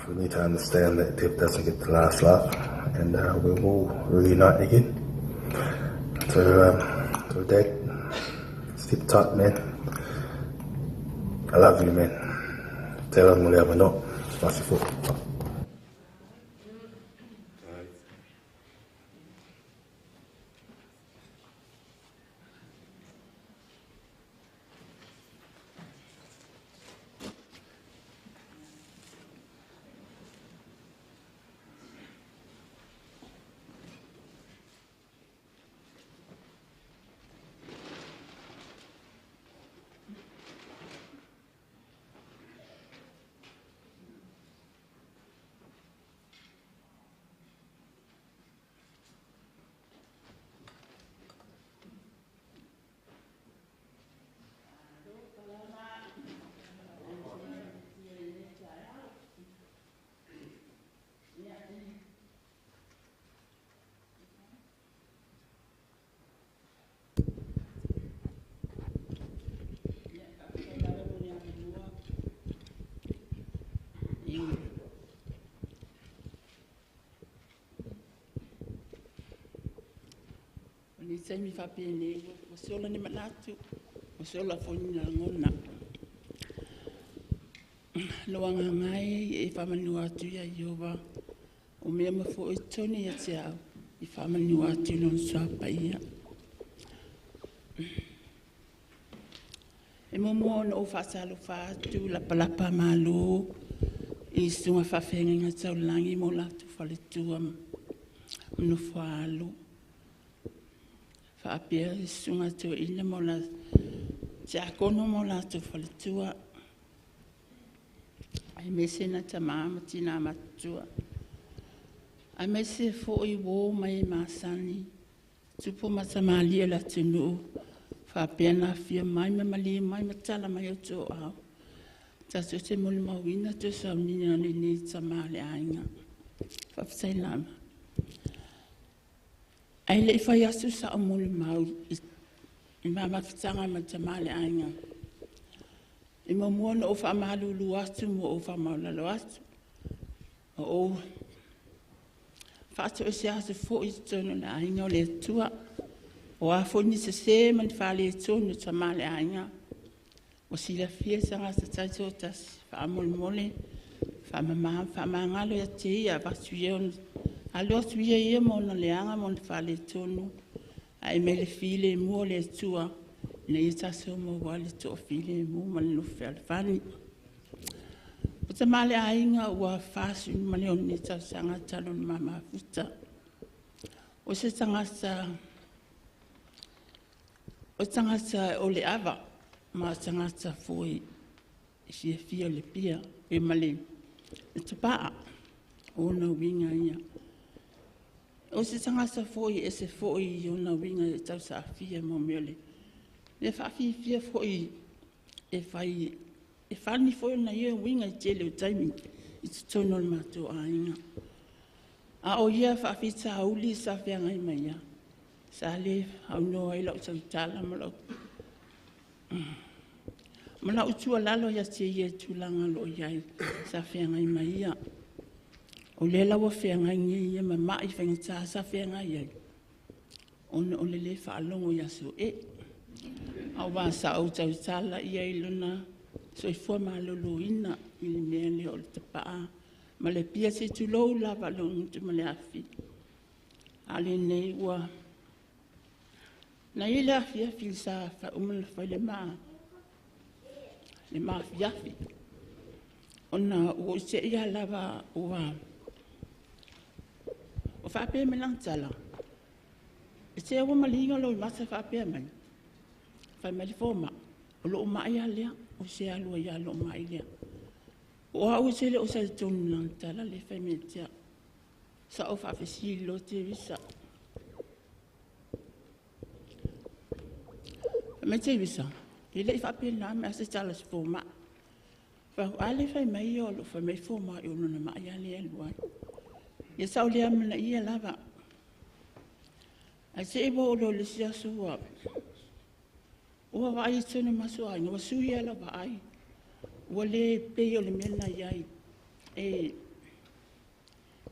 we need to understand that death doesn't get the last laugh, and we will reunite again. So Dad, sleep tight, man. I love you, man. Te rā mo le awano. Masifo. Ni mi fa pene o se ola ni manatu o se ola fo ni ngona lo anga ngai e fa manu atu ia Iova o mea ma fo e toni ia te au i fa manu atu non sa pa ia e momo no o fa salo fa atu la palapa malo i sunga fa fenga nga taulangi mo la tu fa le tua no fa alo Whaapea i sunga tō ina mo la te akono mo la tō whaletua. Ai mese na ta maama tina matua. Ai mese fo i wō mai e masani. Tupo matamalia la tunu. Whaapea na whia mai mamalia mai matala mai o tō au. Tato te moli mawina tō saunina ni ni tamale ainga. Whapsai lama. Ai le whai asu sa o moli mau i mamafutanga ma tamale ainga. I mamua no o whamalulu atu mo o whamaulalo atu. O o whaato e se atu fo i tōnu na ainga o le tua. O a fo ni se se mani whale e tōnu tamale ainga. O sila fia sanga sa taito tas whaamole mole. Faamama ma faamagalo ia te ia, avatu ia ona alu atu ia ia ma ona leaga ma ona faaletonu, ae mai le filemu o le Atua ina ia tatou maua ai le toafilemu ma le nofo fealofani. O tama le aiga ua 46 nei tausaga talu ona ma mafuta. O se tagata o tagata o le ava ma o tagata foi e fiafia i le pia e ma le tapaa, o ona uiga ia. O se tagata foi e ese foi ona uiga e tausaafia mo mea o le mea faafiafia foi e fai e funny foi ona ia uiga i le tele o taimi i totonu o le matou aiga. A o ia faafitauli sa feagai ma ia, sa le aunoa ai lau tautala ma lau tuualalo ia te ia i tulaga o lo o i ai sa feagai ma ia. O lea la ua feagai nei ia ma mai faigata sa feagai ai, ona o le le faalogo i aso ee. Aua sa ou tautala i ai i lona soifua maloloina i le mea lea o le tapaa ma le pia, se i tulou lava le gutu ma le afi. A o lenei ua na i ai le afiafi sa uma ona fai le ma afiafi, ona ua ou te i lava ua faapea mai lana tala, “E te ua maliga lou mata faapea mai?” Fai mai le fomai, “O lou mai lava lea, ou te alu ai lava i lou mai lea.” O au ou te le o talitonu i lana tala lea e fai mai ia te au. Sa ou faafesili loa Teresa. Fai mai Teresa, “E le i faapena mai lava se tala a se fomai.” Fai atu, “A lea e fai mai o lo o fai mai le fomai o lona mai lava lea e alu ai.” Ia sa ou le amanaia lava. Ae se i ua oo loa i le isi aso ua vaai i totonu o le matou aiga, ua sui lava lau vaai, ua le pei o le mea na i ai.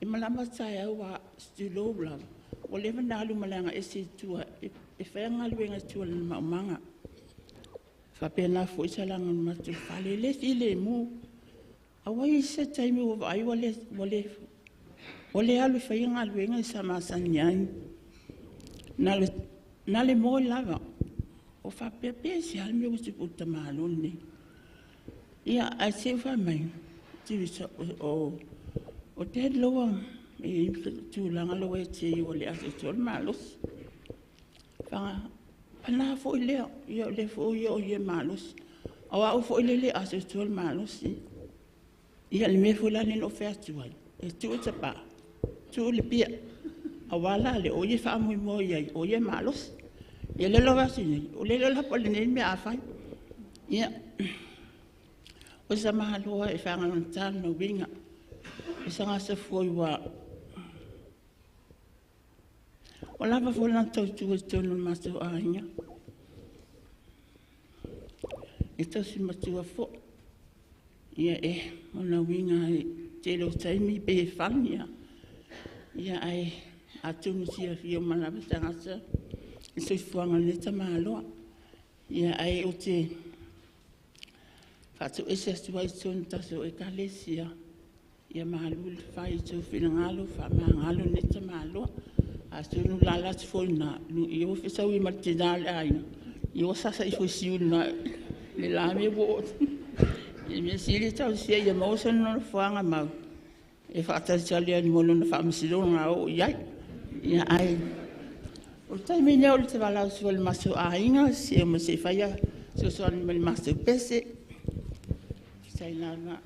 E malama taeao, ua, tulou lava, ua leva ona alu ma le agaese i tua e fai ana galuega i tua i lona maumaga. E faapena foi talaga o le matou fale, e le filemu. A ua i ai se taimi ua vaai ua le alu e faia galuega sa masani ai, na o le moe lava. Ou faapea, pe aisea le mea ua tupu i le tamaloa lenei? Ia, ae se i fai mai, Teresa, o Dad lea ua i ai le tulaga lea ua ia te ia ua le atoatoa le malosi. Pana foi lea, ia o lea foi o ia e malosi. A o au foi lea e le atoatoa le malosi. Ia o le mea foi la lea na ou fai atu ai, e tuu le tapaa, tuu le pia, aua la lea o ia e faamoemoe i ai, o ia e malosi. Ia o lea la ua ou vaai atu nei, ua le iloa la po o le a le mea a fai. Ia, o se tamaloa e faagalagata lona uiga, o se tagata foi ua lava foi lana tautua i totonu o le matou aiga, e tausi matua foi. Ia, o lona uiga o le tele o taimi e pei e funny lava, ae atonu e silafia uma lava e tagata le soifuaga o lenei tamaloa. Ae ou te faatoese atu ai i totonu o le tatou Ekalesia, ia malu le fai i outou finagalo, faamagalo lenei tamaloa. Atonu o le ala atu foi lena, ia ua fetaui ma le tina o le aiga, ia ua sasa ifo i siu i le la mea ua oo atu. Ia mea sili talosia ia maua sona nofoaga mau e faatalitali ai mo lona faamasinoga a oo i ai. Ae o le taimi lenei ou te valaau atu ai i le matou aiga, se i oo mai se i fesoasoani mai i le matou pese. Faafetai lava.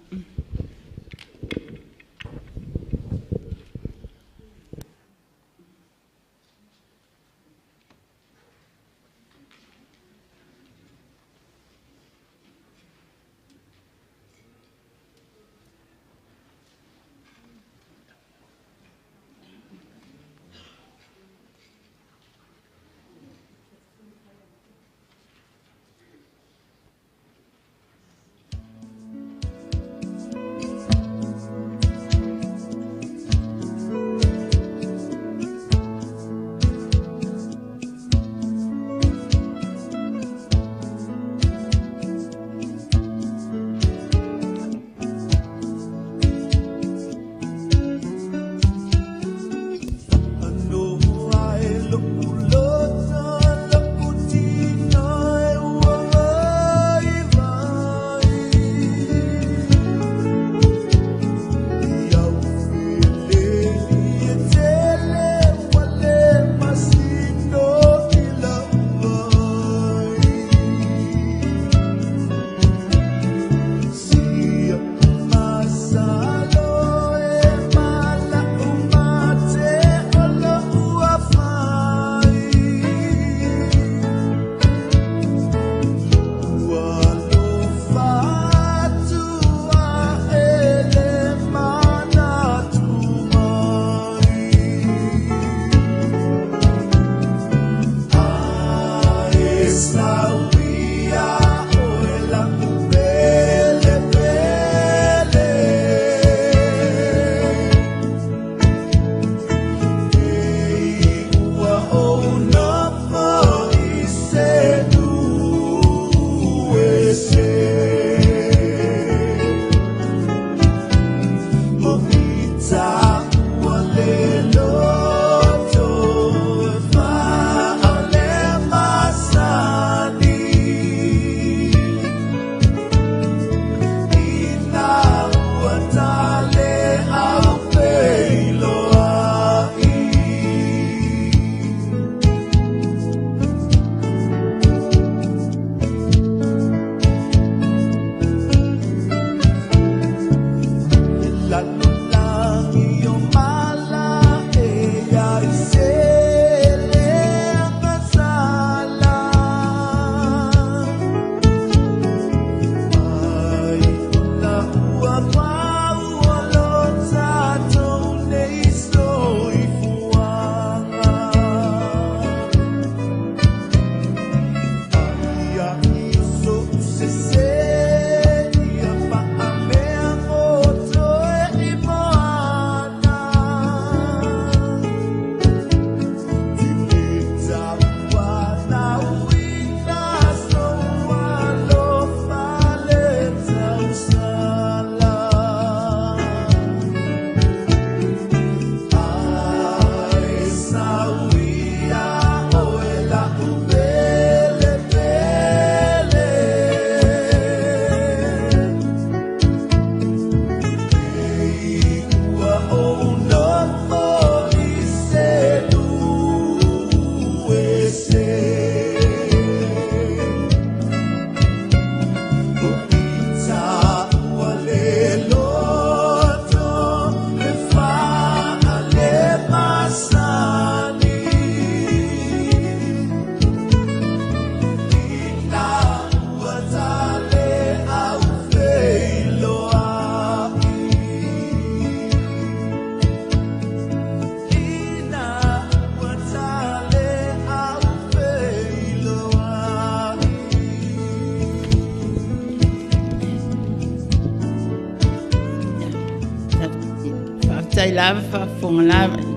Faafetai lava faafofoga lava.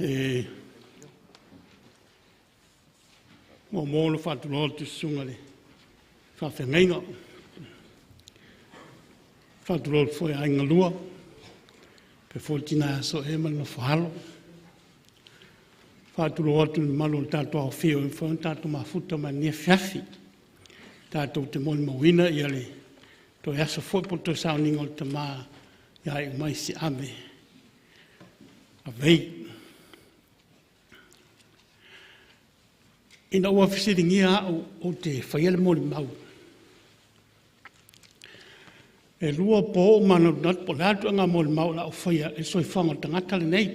E muamua ona faatulou atu i le susuga i le faafeagaiga, faatulou atu foi i aiga e lua, faapea foi le tina ia Soe ma le nofo a alo. Faatulou atu i le mamalu o le tatou aofia ua mafai ona tatou mafuta mai i lenei afiafi, tatou te molimauina le toe aso foi po o le toe sauniga o le Tama ia Iumai Siame Avei. Ina ua fesiligia au ou te faia le molimau, e 2 po o manatunatu po o le a le ituaiga molimau o le a ou faia i le soifuaga o le tagata lenei.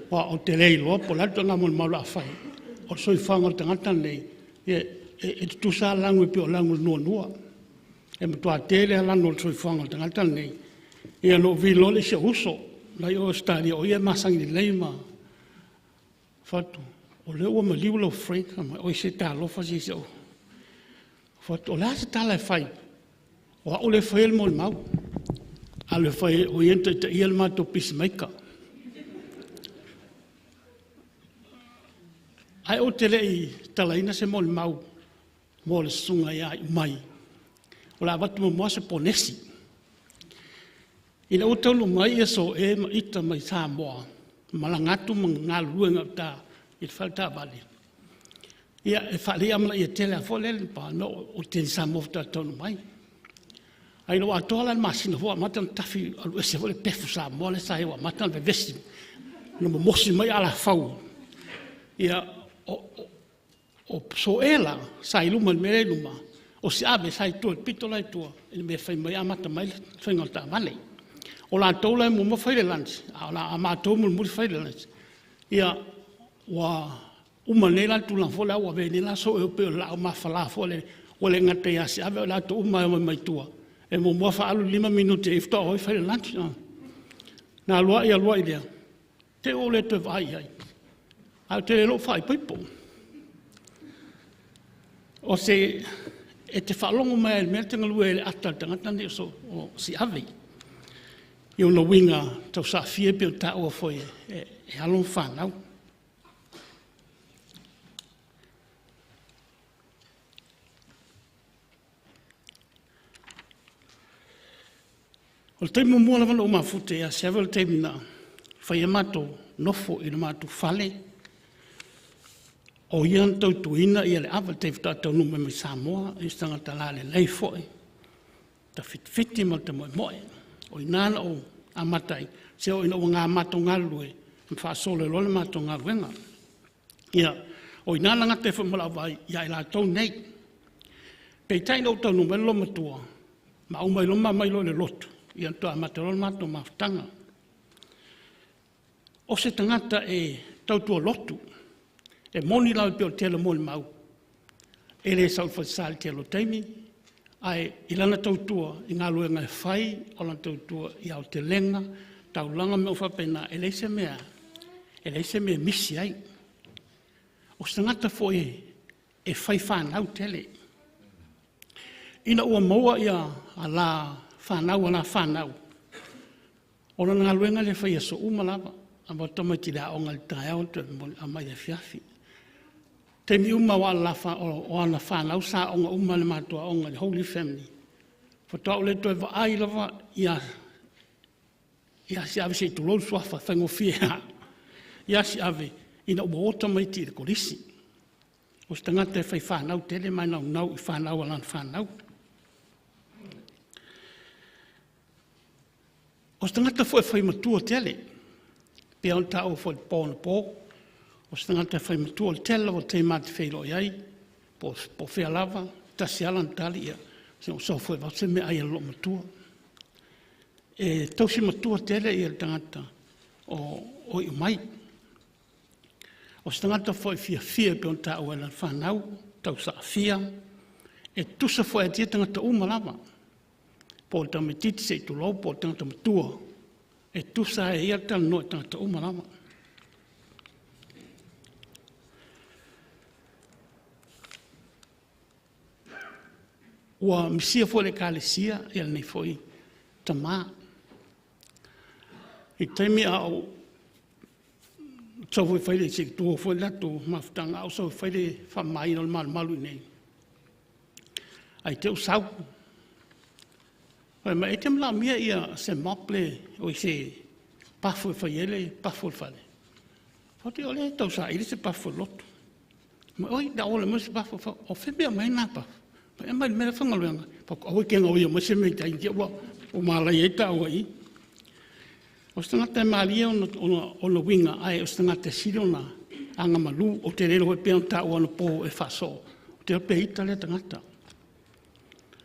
Aua ou te le iloa po o le a le ituaiga molimau o le a fai, o le soifuaga o le tagata lenei, e tutusa lava lanu e pei o lanu o le nuanua. E matua tele lava lanu o le soifuaga o le tagata lenei. Ia na ou vili loa lea i si ou uso la e i o Ausetalia o ia e masani lelei ma fai atu, o lea ua maliu lau friend. Fai mai, oi se talofa se i si ou… Ou fai atu, o le a se tala e fai o au lea e faia le molimau, alu e fai o ia na taitaia le matou pisimaika. Ae ou te le i talaina se molimau mo le susuga ia Iumai, o le a avatu muamua se ponesi. Ina ua taunuu mai Soe ma Ita mai Samoa, malaga atu ma galulue i gauta i le faletaavale, ia, e faalelei amanaia tele lava foi lele, o le teine Samoa faatoa taunuu mai. Ae ina ua atoa la le masina foi ua amata ona tafi alu ese foi le pefu Samoa lea sa i ai ua amata ona vevesi, ua momosi mai alafau. Ia, o Soe la sa i luma i le mea lea i luma, o Siave sa i tua i le pito la i tua i le mea e fai mai ai amata mai le faiga o le taavale. O latou la e muamua fai le lunch, a o matou e mulimuli fai le lunch. Ia, ua uma nei la le tulaga foi lea ua avea nei la Soe pei o le laau mafala foi lele, ua le gata ia Siave a o i latou uma lava e omai mai tua, e muamua faaalu le 5 minute faatoa o ai fai le lunch. Na alu ai alu ai lea, te i ua ou le toe vaai i ai, ae ou te le iloa ua faaipoipo. E te faalogo mai lava i le mea lea e te galue ai i le ata a le tagata lenei o Siave i ona uiga tausaafia e pei ona taua foi e alo ma fanau. O le taimi muamua lava na ou mafuta ai ia Siave o le taimi na fai ai matou nofo i le matou fale, o ia na tautuaina le ava i le taimi faatoa taunuu mai ma Samoa, o se tagata lalelei foi, tafiti ma le moemoe. O i ina na ou amata ai, seia oo ina ua matou galulue ma faasolo ai loa le matou galuega. Ia, o i ina na gata ai foi ma lau vaai ia i latou nei. Peitai ina ua taunuu mai le loomatua ma aumai loa ma ma iloa i le lotu, ia na toe amata loa le matou mafutaga. O se tagata e tautua lotu. E moni lava pei o le tele o molimau, e le sau i le falesa i le tele o taimi, ae i lana tautua i galuega e fai, o lana tautua i aotelega, taulaga ma mea uma faapena, e leai se mea e misi ai. O se tagata foi e fai fanau tele. Ina ua maua fanau a la fanau, o lana galuega lea e fai i aso uma lava, avatu tamaiti i le aoga i le taeao toe aumai i le afiafi. O taimi uma lava o ana fanau sa aooga uma lava i le matou aoga i le Holy Family, faatoa ou le toe vaai lava ia Siave se i tulou le suafa, e faigofie lava, ia Siave ina ua o tamaiti i le Kolisi. O se tagata e fai fanau tele ma e naunau i fanau a lana fanau. O se tagata foi e fai matua tele, pei ona taua foi i le po anapo, o se tagata e fai matua. O le tele lava o taimi ma te feiloai ai, po o fea lava, e tasi lava lana tali, se i ou sau foi e avatu se meaai a le loomatua. E tausi matua tele ia le tagata o iu mai. O se tagata foi fiafia e pei ona taua e lana fanau, tausaafia, e tusa foi ia te ia tagata uma lava. Po o le tamaitiiti se i tulou, po o le tagata matua, e tusa lava e ia le talanoa i tagata uma lava. Ua misia foi e le Ekalesia lenei foi tama. I le taimi a o ou sau foi e fai le, se i tuua foi le latou mafutaga, a ou sau e fai le faamamaina o le malumalu i inei, ae te i ua sau, fai mai, e te manaomia se mop se pafu e fai ai le pafu o le fale. Ou fai atu, ia o lea e tausaili se pafu o le lotu. Fai mai, oi o le a ou ole aumai se pafu. O fea e aumai ai na pafu? Fai mai, aumai i le mea la e faigaluega ai. Ou fai atu, aua e te gaoia mai se mea i tai ne i te i ua malaia ai taua i i. O se tagata e malie ona uiga, ae o se tagata e sili ona agamalu. Ou te le iloa foi pei ona taua anapo e faasoo, ou te iloa pe ita lea tagata.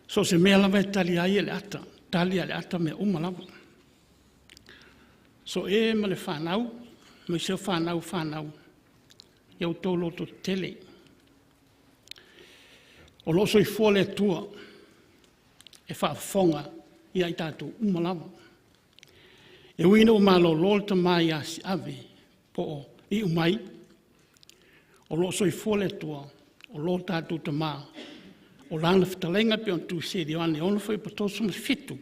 So o se mea lava e tali a ia i le ata, e tali lava i le ata mea uma lava. So e ma le fanau, aemaise o fanau a fanau, ia outou lototetele. O lo o soifua le Atua e faafofoga ia i tatou uma lava. E ui ina ua malolo le tama ia Siave po o Iumai, o lo o soifua le Atua, o lo tatou Tama, o lana fetalaiga e pei ona tusia i Ioane 6:37,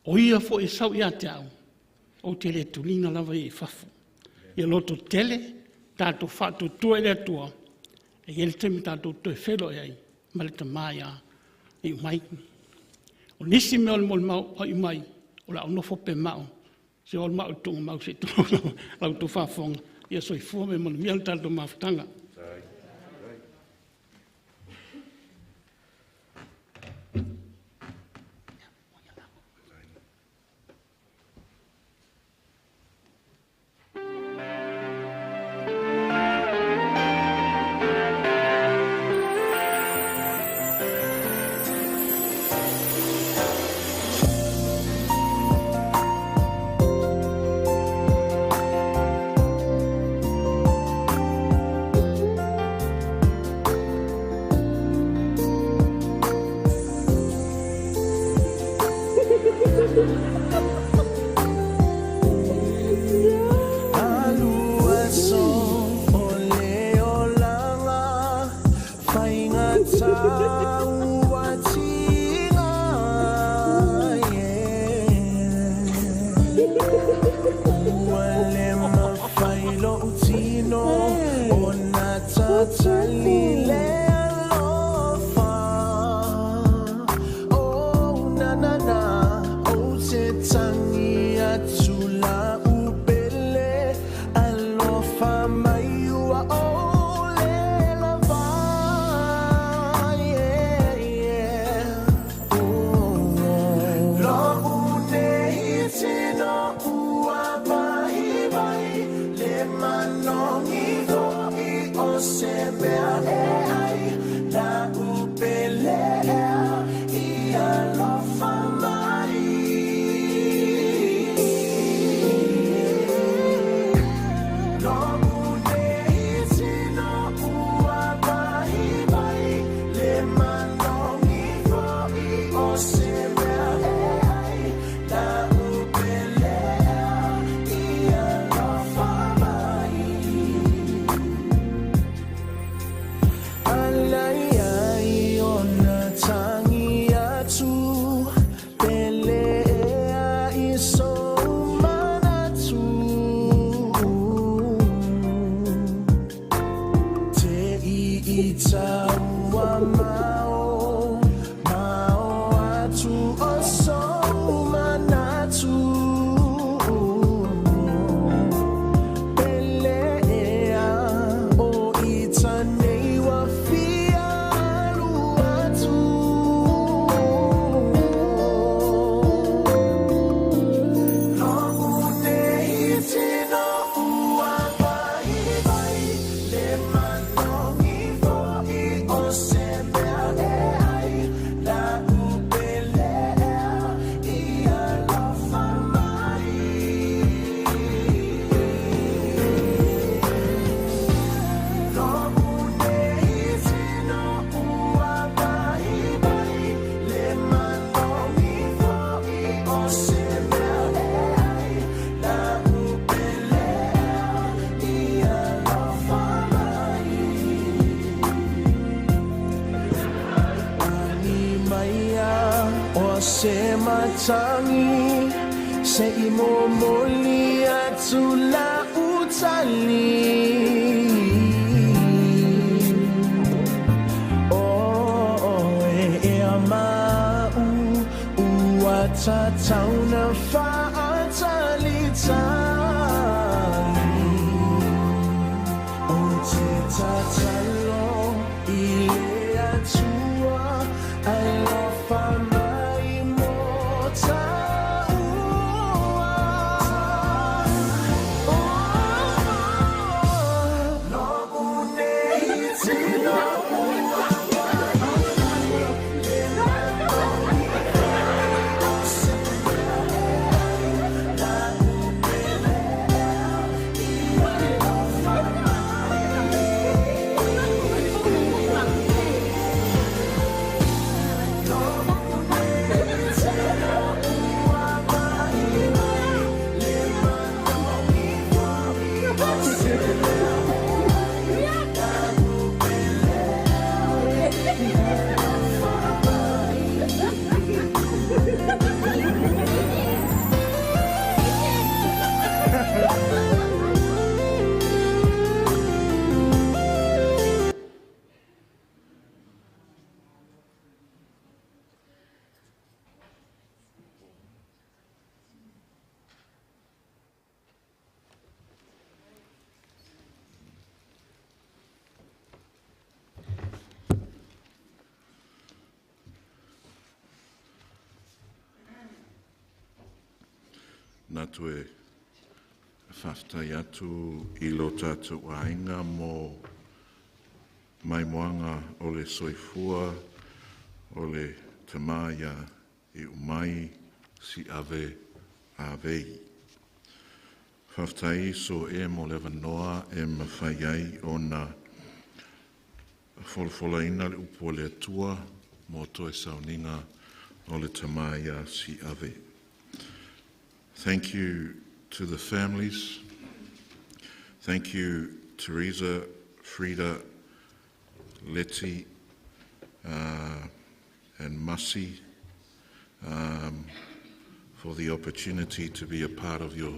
o Ia foi e sau ia te au, ou te le tuliina lava ia i fafo. Ia lototetele, tatou faatuatua i le Atua, e i ai le taimi tatou te toe feiloai ai ma le tama ia Iumai. O nisi mea o le molimau a Iumai, o le a ou nofo pea ma au, se o au ma le tuugamau se i tulou la outou faafofoga. Ia soifua ma ia manuia le tatou mafutaga. Se mea. matagi Se i momoli atu la utali O e ea mau Ua tatauna whaatalitali O te tatalo i le atua Alofa mai mo tāua. Lo'u nei tino ua le manaogi se la'u pele i alofa mai. Lo'u nei tino ua mai le manaogi se la'u pele i alofa mai. Na toe faafetai atu i lo tatou aiga mo maimoaga o le soifua o le tama ia Iumai Siave Avei. Faafetai so e mo le avanoa e mafai ai ona folafolaina le upu a le Atua mo toe sauniga o le tama ia Siave. Thank you to the families. Thank you, Teresa, Frida, Letty, and Mussy, for the opportunity to be a part of your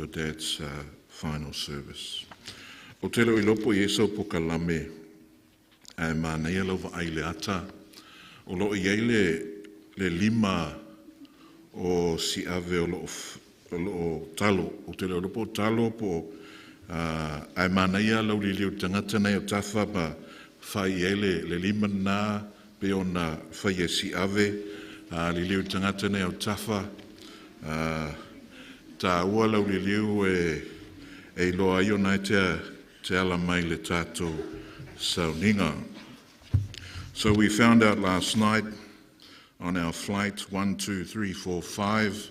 dad's final service. O te leo ilopo i eso po ka lame e manaia lau vaai le ata o loo i ai le lima o si ave o loo talo o te leo ilopo o talo po ae manaia lau liliu tagata nei o tafa ma fai i ai le lima na pe ona fai e si ave liliu tagata nei o tafa ta ua lau liliu e iloa ai ona e te ala mai le tatou sauniga. So we found out last night on our flight 1, 2, 3, 4, 5,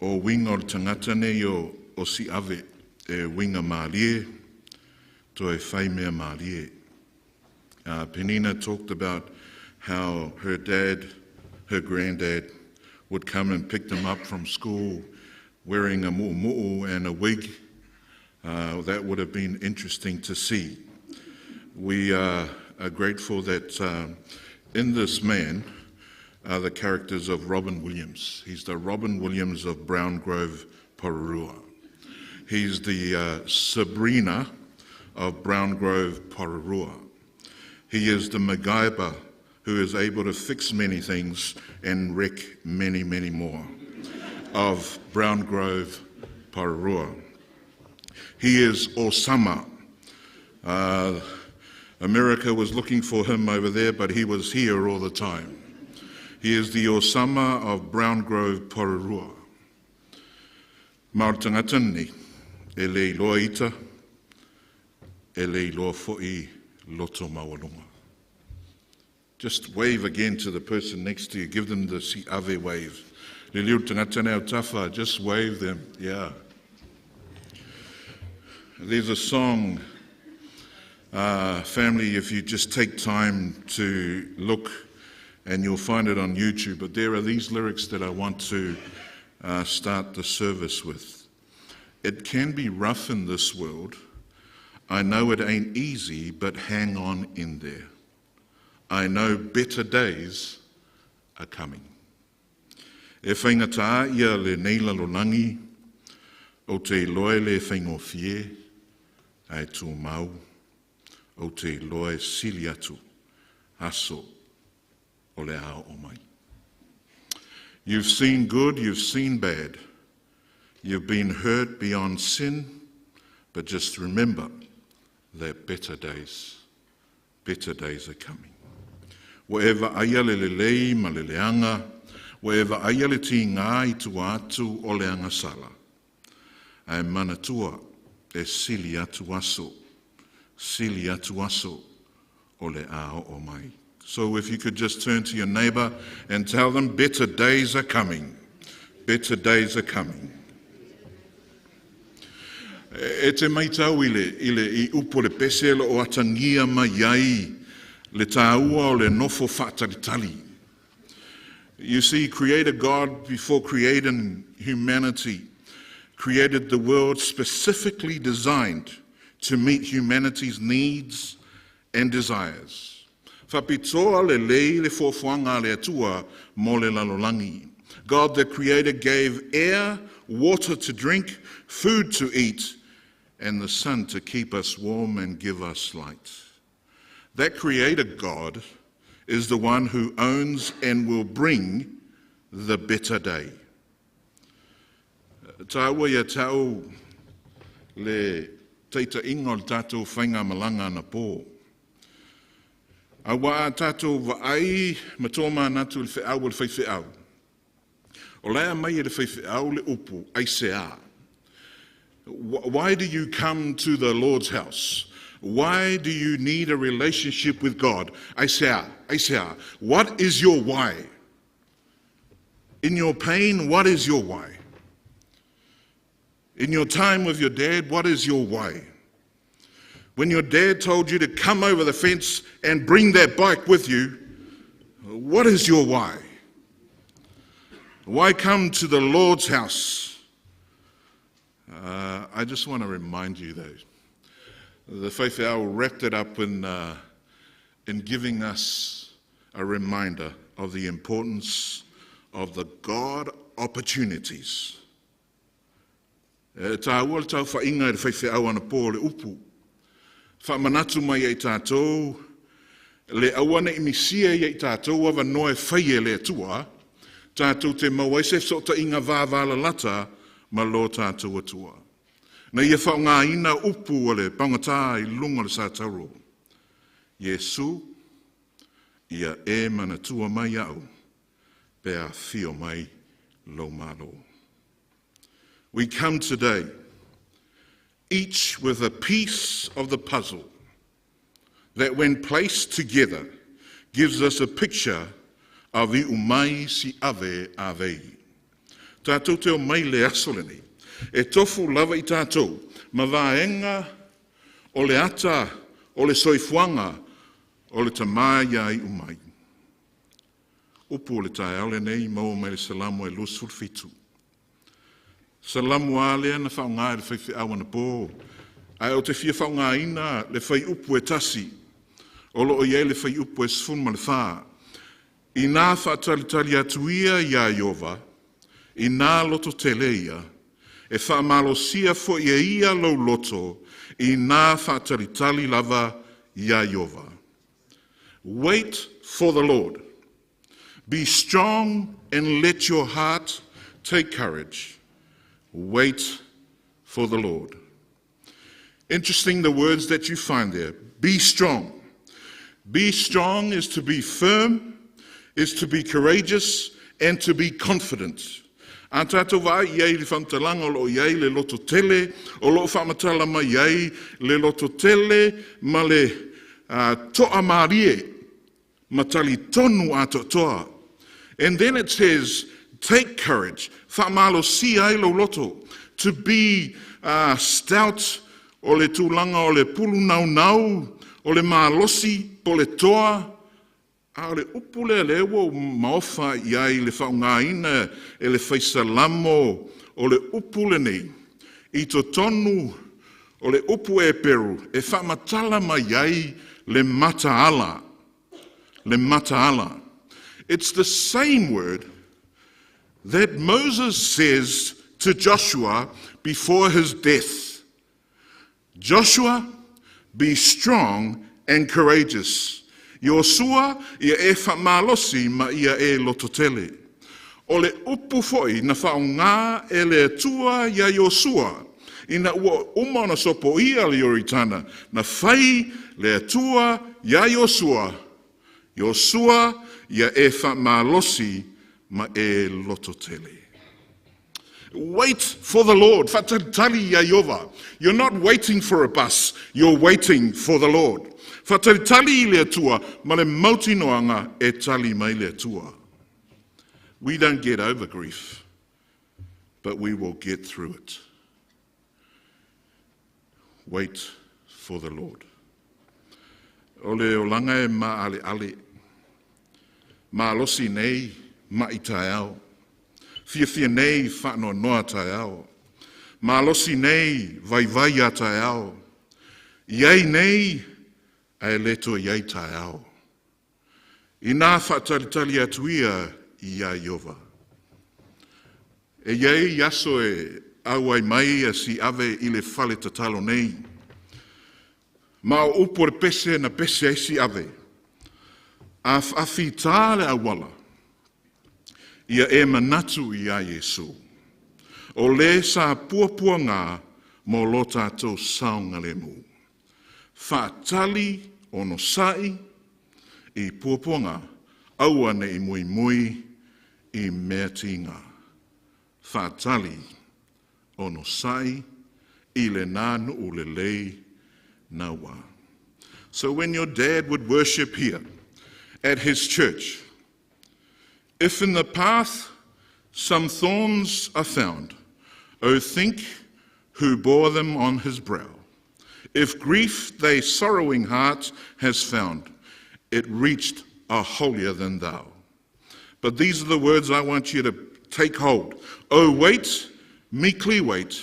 o winga o le tagata nei o si ave e winga mālie, toe whai mea mālie. Penina talked about how her dad, her granddad, would come and pick them up from school wearing a mu'umu'u and a wig. That would have been interesting to see. We are grateful that in this man are the characters of Robin Williams. He's the Robin Williams of Brown Grove, Porirua. He's the Sabrina of Brown Grove, Porirua. He is the MacGyver who is able to fix many things and wreck many, many more of Brown Grove, Porirua. He is Osama. America was looking for him over there, but he was here all the time. He is the Osama of Brown Grove, Porirua. Ma o tagata nei, e le iloa ita, e le iloa fo'i loto maualuga. Just wave again to the person next to you. Give them the si ave wave. Liliu tagata nei o tafa, just wave them. Yeah. There's a song, family, if you just take time to look, and you'll find it on YouTube, but there are these lyrics that I want to start the service with. It can be rough in this world. I know it ain't easy, but hang on in there. I know better days are coming. E whaingatā ia le nei lalolagi o te iloa e le whaingofie ae tūmau o te iloa e sili atu aso o le a oo mai. You've seen good, you've seen bad. You've been hurt beyond sin, but just remember that better days are coming. Ua e vaaia le lelei ma le leaga, ua e vaaia le tigā i tua atu o le agasala. Ae manatua e sili atu aso, sili atu aso o le a oo mai. So if you could just turn to your neighbor and tell them better days are coming. Better days are coming. E te maitau i le i upu le pese lo o atangia mai ai le tāua o le nofo whaatalitali. You see, Creator God, before creating humanity, created the world specifically designed to meet humanity's needs and desires. Whapitoa le lei le fuafuaga a le Atua mo le lalolagi. God the Creator gave air, water to drink, food to eat, and the sun to keep us warm and give us light. That Creator God is the one who owns and will bring the better day. Tāua ia tau le teita inga o le tātou whainga malanga na pō. A wā a tātou vaai ma tō mānatu le wheau o le whai wheau. O lea mai e le whai wheau le upu, aisea. Why do you come to the Lord's house? Why do you need a relationship with God? Aisea, aisea. What is your why? In your pain, what is your why? In your time with your dad, what is your why? When your dad told you to come over the fence and bring that bike with you, what is your why? Why come to the Lord's house? I just want to remind you, though, the faifeau wrapped it up in giving us a reminder of the importance of the God opportunities. E tā ua le tau whainga i le faifeau anapō le upu. Whaamanatu mai ai tātou, le aua nei misia ia i tātou avanoa e whai e le Atua, tātou te mau ai se fesootaiga vavalalata ma lo tātou Atua. Na ia whaongaina upu o le pagatā i luga o le satauro. Iesu, ia e manatua mai au, pe afio mai lou malo. We come today, each with a piece of the puzzle that, when placed together, gives us a picture of Iu Mai Si'ave Avei. Tātou te o mai le aso lenei. E tofu lava i tātou, ma vaenga o le ata o le soifuaga o le tamā ia iu mai. Upu o le taeao lenei maua mai le Salamo e 27. Salamo a lea na whaonga e le whaiwhiau anapō. Ae o te fia whaongaina le whai upu e tasi. O lo o iai le whai upu e 14. I nā whaatalitali atu ia ia Iova, i nā loto tele ia, e whaamalosia fo ia ia lou loto, i nā whaatalitali lava ia Iova. Wait for the Lord. Be strong and let your heart take courage. Wait for the Lord. Interesting, the words that you find there. Be strong. Be strong is to be firm, is to be courageous, and to be confident. A tātou vai i ai le whantalanga o lo i ai le loto tele, o lo whaamatala mai ai le loto tele ma le toa marie, ma tali tonu a toa. And then it says, take courage, whaamalo si ai lo loto, to be stout, o le tūlanga o le pulu nau nau, o le malosi, po le toa, a o le upu lea le ua maofa i ai le whaungaina e le whaisalamo o le upu lenei. I totonu o le upu e peru, e whaamatala mai ai le mataala. Le mataala. It's the same word that Moses says to Joshua before his death. Joshua, be strong and courageous. Iosua ia e faamalosi ma ia e lototele. O le upu foi na faaaoga e le Atua iā Iosua ina ua uma ona sopoia le Ioritana, na fai le Atua iā Iosua, Iosua ia e faamalosi ma e lototele. Wait for the Lord. Faatalitali iā Ieova. You're not waiting for a bus, you're waiting for the Lord. Faatalitali i le Atua ma le mautinoaga e tali mai le Atua. We don't get over grief, but we will get through it. Wait for the Lord. O le olaga e maaleale. Malosi nei, ma'i taeao. Fiafia nei, faanoanoa taeao. Malosi nei, vaivai a taeao. I ai nei, ae le toe i ai taeao. Inā faatalitali atu ia iā Ieova. E i ai aso e auai mai a Siave i le fale tatalo nei. Ma o upu o le pese na pese ai Siave. A fitā le auala, ia e manatu iā Iesu. O le sa puapuaga mo lo tatou saogalemu. Faatali onosai i puapuaga, aua ne i muimui i mea tiga. Faatali onosai i lenā nuu lelei naua. So when your dad would worship here at his church, if in the path some thorns are found, oh, think who bore them on his brow. If grief thy sorrowing heart has found, it reached a holier than thou. But these are the words I want you to take hold. Oh, wait, meekly wait,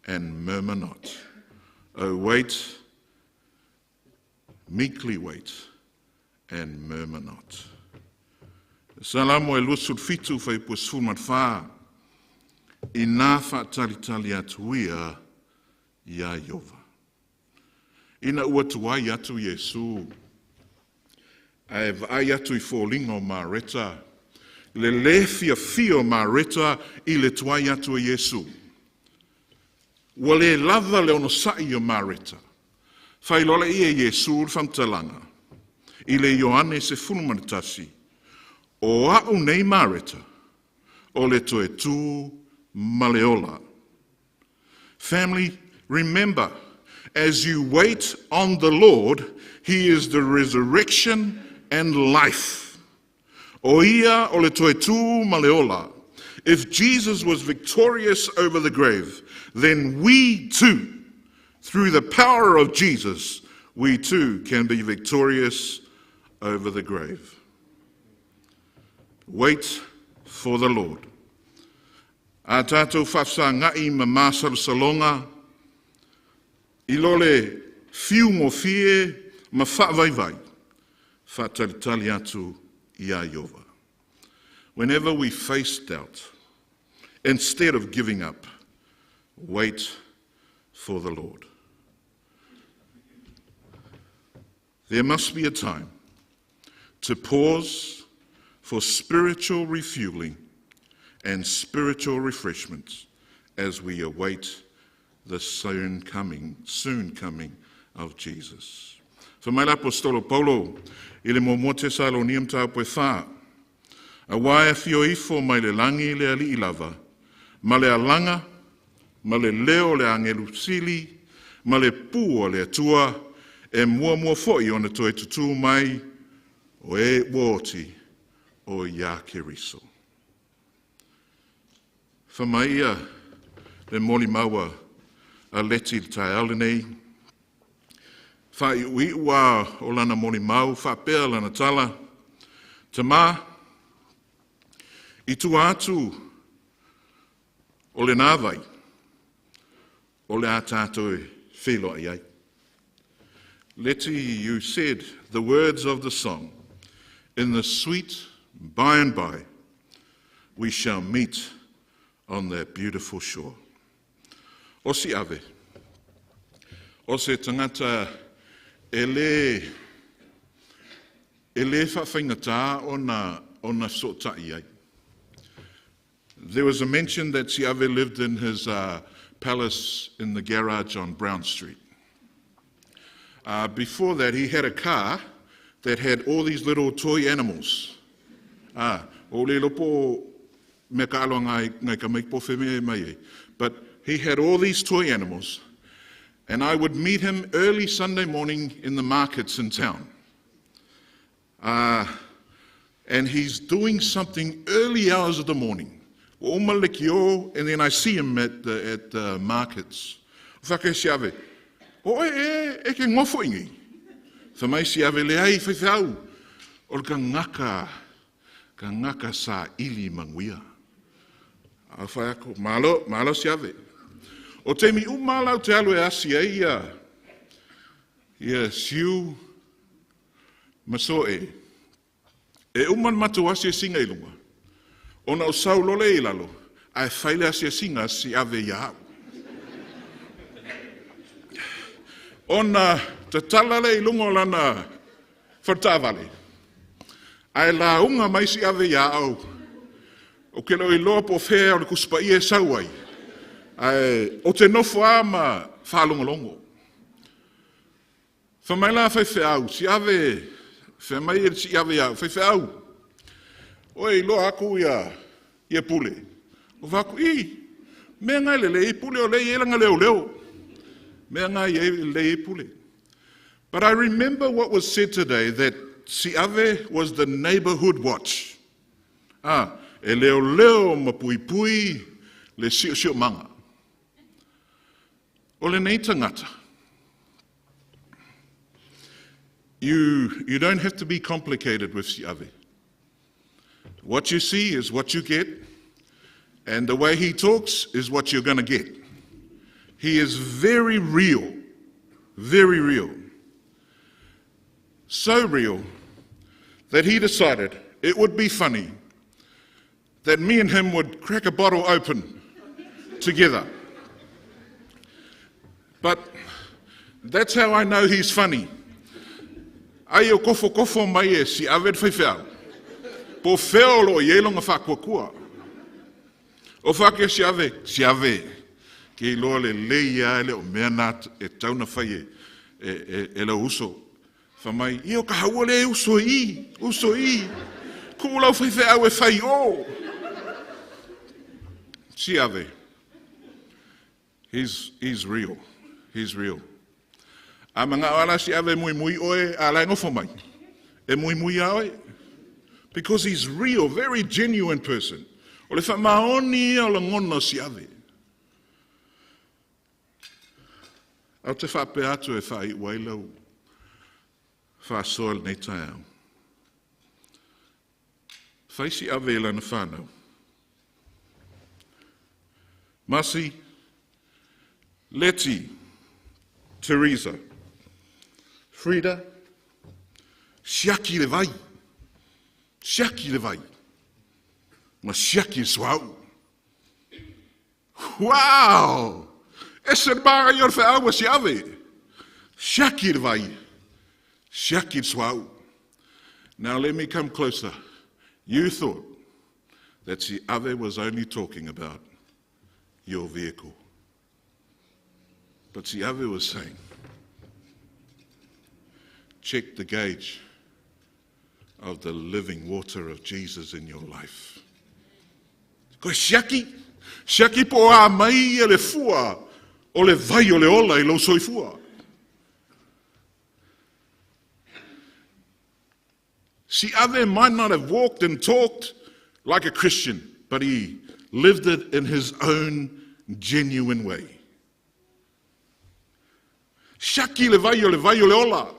and murmur not. Oh, wait, meekly wait, and murmur not. Salamo e 27 fuaiupu 14. Inā faatalitali atu ia iā Ieova. Ina ua tuai atu Iesu, ae vaai atu i foliga o Mareta, le lē fiafia o Mareta i le tuai atu o Iesu. Ua le lava le onosa'i o Mareta. Faailoa lea e Iesu le faamatalaga i le Ioane 11, o a'u nei Mareta, o le toe tū ma le ola. Family, remember, as you wait on the Lord, He is the resurrection and life. O ia o le toe tū ma le ola. If Jesus was victorious over the grave, then we too, through the power of Jesus, we too can be victorious over the grave. Wait for the Lord. A tatou faafesaga'i ma masalosaloga, i lo le fiugofie ma faavaivai, faatalitali atu iā Ieova. Whenever we face doubt, instead of giving up, wait for the Lord. There must be a time to pause for spiritual refueling and spiritual refreshments as we await the soon coming of Jesus. Fai mai le Aposetolo Paulo i le muamua Tesalonia mataupu e 4. Auā e afio ifo mai le lagi le Alii lava, ma le alaga, ma le leo o le agelu sili, ma le pū a le Atua, e muamua foi ona toe tutū mai o e ua oti o iā Keriso. Fai mai ia le molimau a Leti le taeao lenei, faaiuiu a o lana molimau faapea lana tala, tamā, i tua atu o lenā vai, o le a tatou e feiloai ai. Leti, you said the words of the song in the sweet By and by, we shall meet on that beautiful shore. O Si'ave, o se tagata e le e le faafaigata ona fesootai ai. There was a mention that Si'ave lived in his palace in the garage on Brown Street. Before that, he had a car that had all these little toy animals. Ah, o le lopo me ka aloa ngai ka mai po wheme mai e. But he had all these toy animals, and I would meet him early Sunday morning in the markets in town. And he's doing something early hours of the morning. Ua uma le lekiō, and then I see him at the markets. Whake Si'ave, o e e, e ke ngofo ingi. Fa mai Si'ave le ai whaiwhau. O le ka ngaka sa ili manguia. A whai ako, malo, malo Si'ave. O te mi uma lau te alu e asi e ia, ia siu maso e. E uma le matou asiasiga i luga. Ona o sau lole i lalo, ae fai le asiasiga Si'ave ia au. Ona tatala le i luga o lana faletaavale, ae lauga mai Si'ave ia au, o ke leo iloa po fea o le kusipaia e sau ai, ae o te nofo a ma whaalongolongo. Fa mai la fai feau, Si'ave, fe mai e Si'ave ia au, fai feau, o e iloa aku ia pule. O vaku, i, mea ngai le le i pule o le i langa leo leo. Mea ngai e le i pule. But I remember what was said today, that Si'ave was the neighborhood watch. Ah, e leo leo ma pui pui le sio sio manga. O le nei tagata. You don't have to be complicated with Si'ave. What you see is what you get, and the way he talks is what you're going to get. He is very real, very real. So real that he decided it would be funny that me and him would crack a bottle open together. But that's how I know he's funny. Ai o kofo kofo mai e Si'ave le faifeau. Po feo lo i elonga whakua. O whake Si'ave, Si'ave. Ke iloa le lei a le o mea nā e tauna whai e lau uso. Fa mai, ia o ka haua le uso i, uso i. Ku lau faifeau e whai o. Si'ave. He's real. He's real. A manga ala Si'ave mui mui oe a lai ngofo mai. E mui mui a oe. Because he's real, very genuine person. O le wha maoni o la ngona Si'ave. Au te whape atu e whai wailau whasoa nei tai au. Whai Si'ave lana whānau. Masi, Leti, Teresa, Frida, siaki le vai. Siaki le vai. Ma siaki le suau. Wow! E se mara i o le whaau Si'ave. Siaki le vai. Siaki le suau. Now let me come closer. You thought that Si'ave was only talking about your vehicle. But Si'ave was saying, check the gauge of the living water of Jesus in your life. Koe siaki, siaki po a mai e le fua, o le vai o le ola i lau soifua. Si'ave might not have walked and talked like a Christian, but he lived it in his own genuine way. Siaki le vai o le vai o le ola.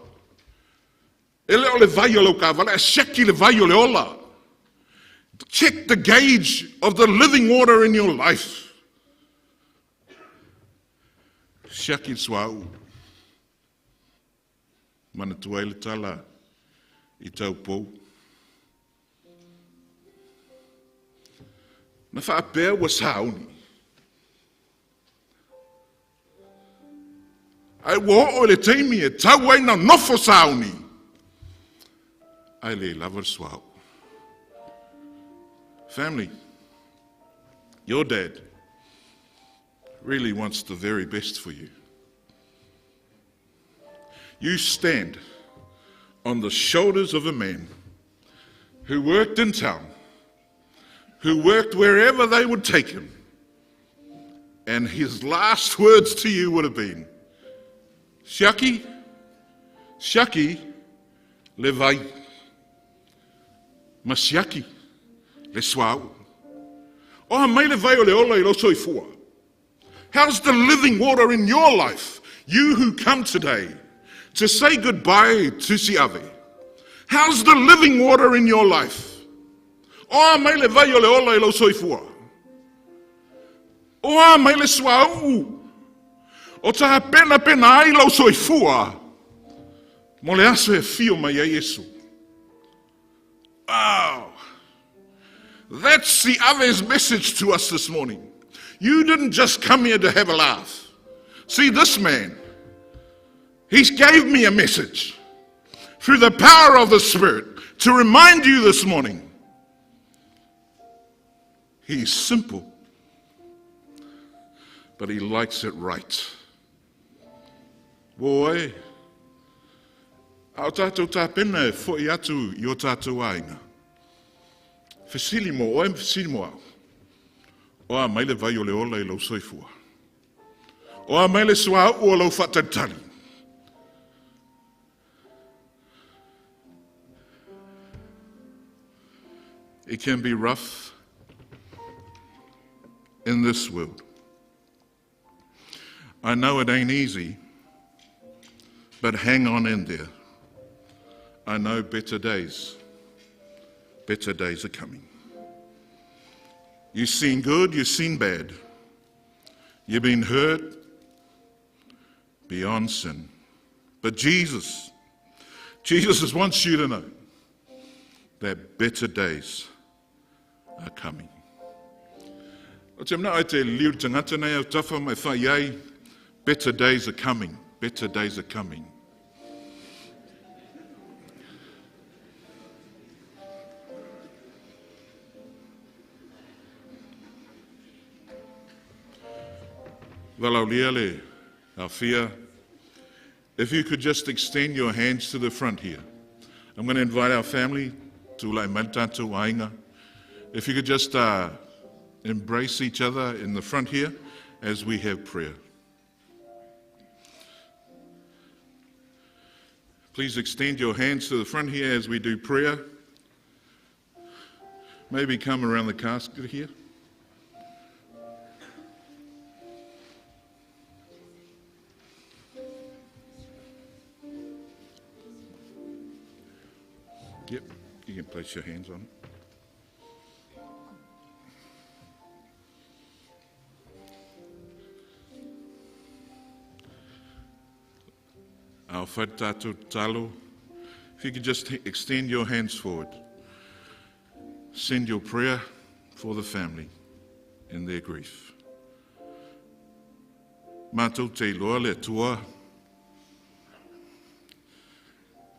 E le o le vai o lau kaavale, a siaki le vai o le ola. Check the gauge of the living water in your life. Siaki le suau. Mana tuai le tala i tau pou. Na faapea ua sauni. Ae ua oo i le taimi e tau ai na nofo sauni, ae le lava le suauu. Family, your dad really wants the very best for you. You stand on the shoulders of a man who worked in town, who worked wherever they would take him, and his last words to you would have been, Siaki, siaki, le vai. Ma siaki, le suauu. O a mai le vai o le ola i lou soifua? How's the living water in your life? You who come today to say goodbye to Siave. How's the living water in your life? O a mai le vai o le ola i lou soifua? O a mai le suauu? O tapenapenaina ai lou soifua. Mo le aso e afio mai ai Iesu. Wow. That's Siave's message to us this morning. You didn't just come here to have a laugh. See, this man, he gave me a message through the power of the Spirit to remind you this morning. He's simple, but he likes it right. Boy, a o tātou tāpena e fo'i atu i o tātou aiga. Fesili mo oe, fesili mo au. O a mai le vai o le ola i lou soifua. O a mai le suauu o lou faatalitali. It can be rough in this world. I know it ain't easy, but hang on in there. I know better days. Better days are coming. You've seen good, you've seen bad. You've been hurt beyond sin. But Jesus wants you to know that better days are coming. O te mna ai te liu tangata nei au tafa mai whai ai, better days are coming, better days are coming. Valaulia le Alfia, if you could just extend your hands to the front here. I'm going to invite our family to lai mai tātou aiga. If you could just embrace each other in the front here as we have prayer. Please extend your hands to the front here as we do prayer. Maybe come around the casket here. Yep, you can place your hands on it. Our whare talo. If you could just extend your hands forward. Send your prayer for the family in their grief. Mātou te iloa le Atua,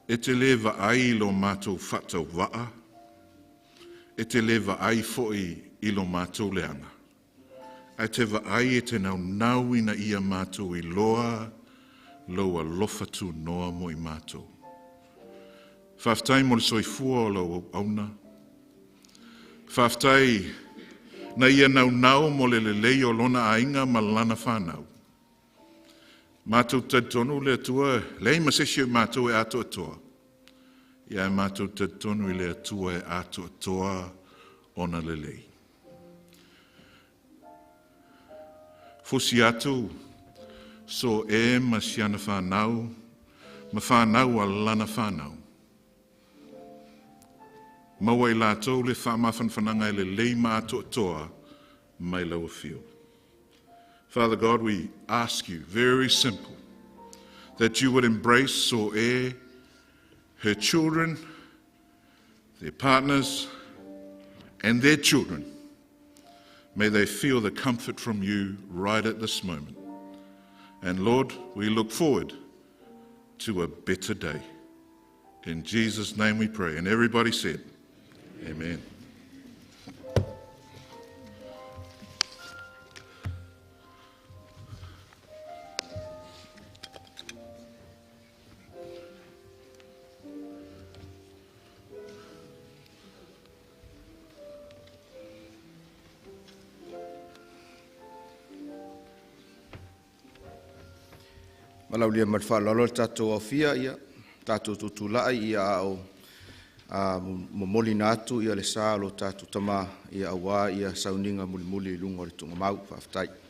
e te le vaai i lo mātou faatauvaa, e te le vaai fo'i i lo mātou leaga. Ae te vaai e te naunau ina ia mātou iloa lou alofa tunoa mo i mātou. Faafetai mo le soifua o lau auauna. Faafetai na ia naunau mo le lelei o lona aiga ma lana whānau. Mātou talitonu le Atua, leai ma se isi o mātou e atoatoa. Ia e mātou talitonu i le Atua e atoatoa ona lelei. Fusi atu so e ma siana whānau, ma whānau a lana whānau. Maua i lātou le whaamafanafanaga e lelei ma atoatoa mai lau afio. Father God, we ask you, very simple, that you would embrace Soe, her children, their partners, and their children. May they feel the comfort from you right at this moment. And Lord, we look forward to a better day. In Jesus' name we pray. And everybody said, Amen. Malaulia ma le faaaloalo le tatou aofia ia tatou tutulai ia ao a momolina atu ia le sa o lo tatou tama ia auā ia sauniga mulimuli i luga o le tuugamau. Faafetai.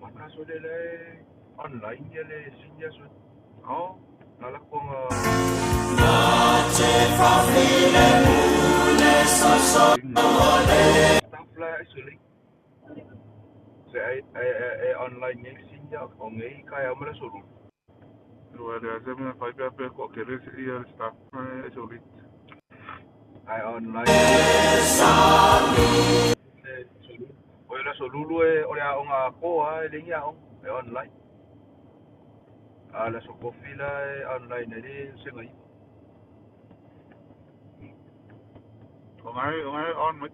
Mana so le le online ia le senior so. Oh, la la ko nga staff la isolate. Se ai ai ai online ngai senior o ngai kai amala so ru. Ua le ase mea fai pea pea ko kere se ia le staff isolate. Ai online. Se so o le so lulu e o le aoga a koa e le ia o e online. A la so kofi la e online e le se ngai. O ngai on mai.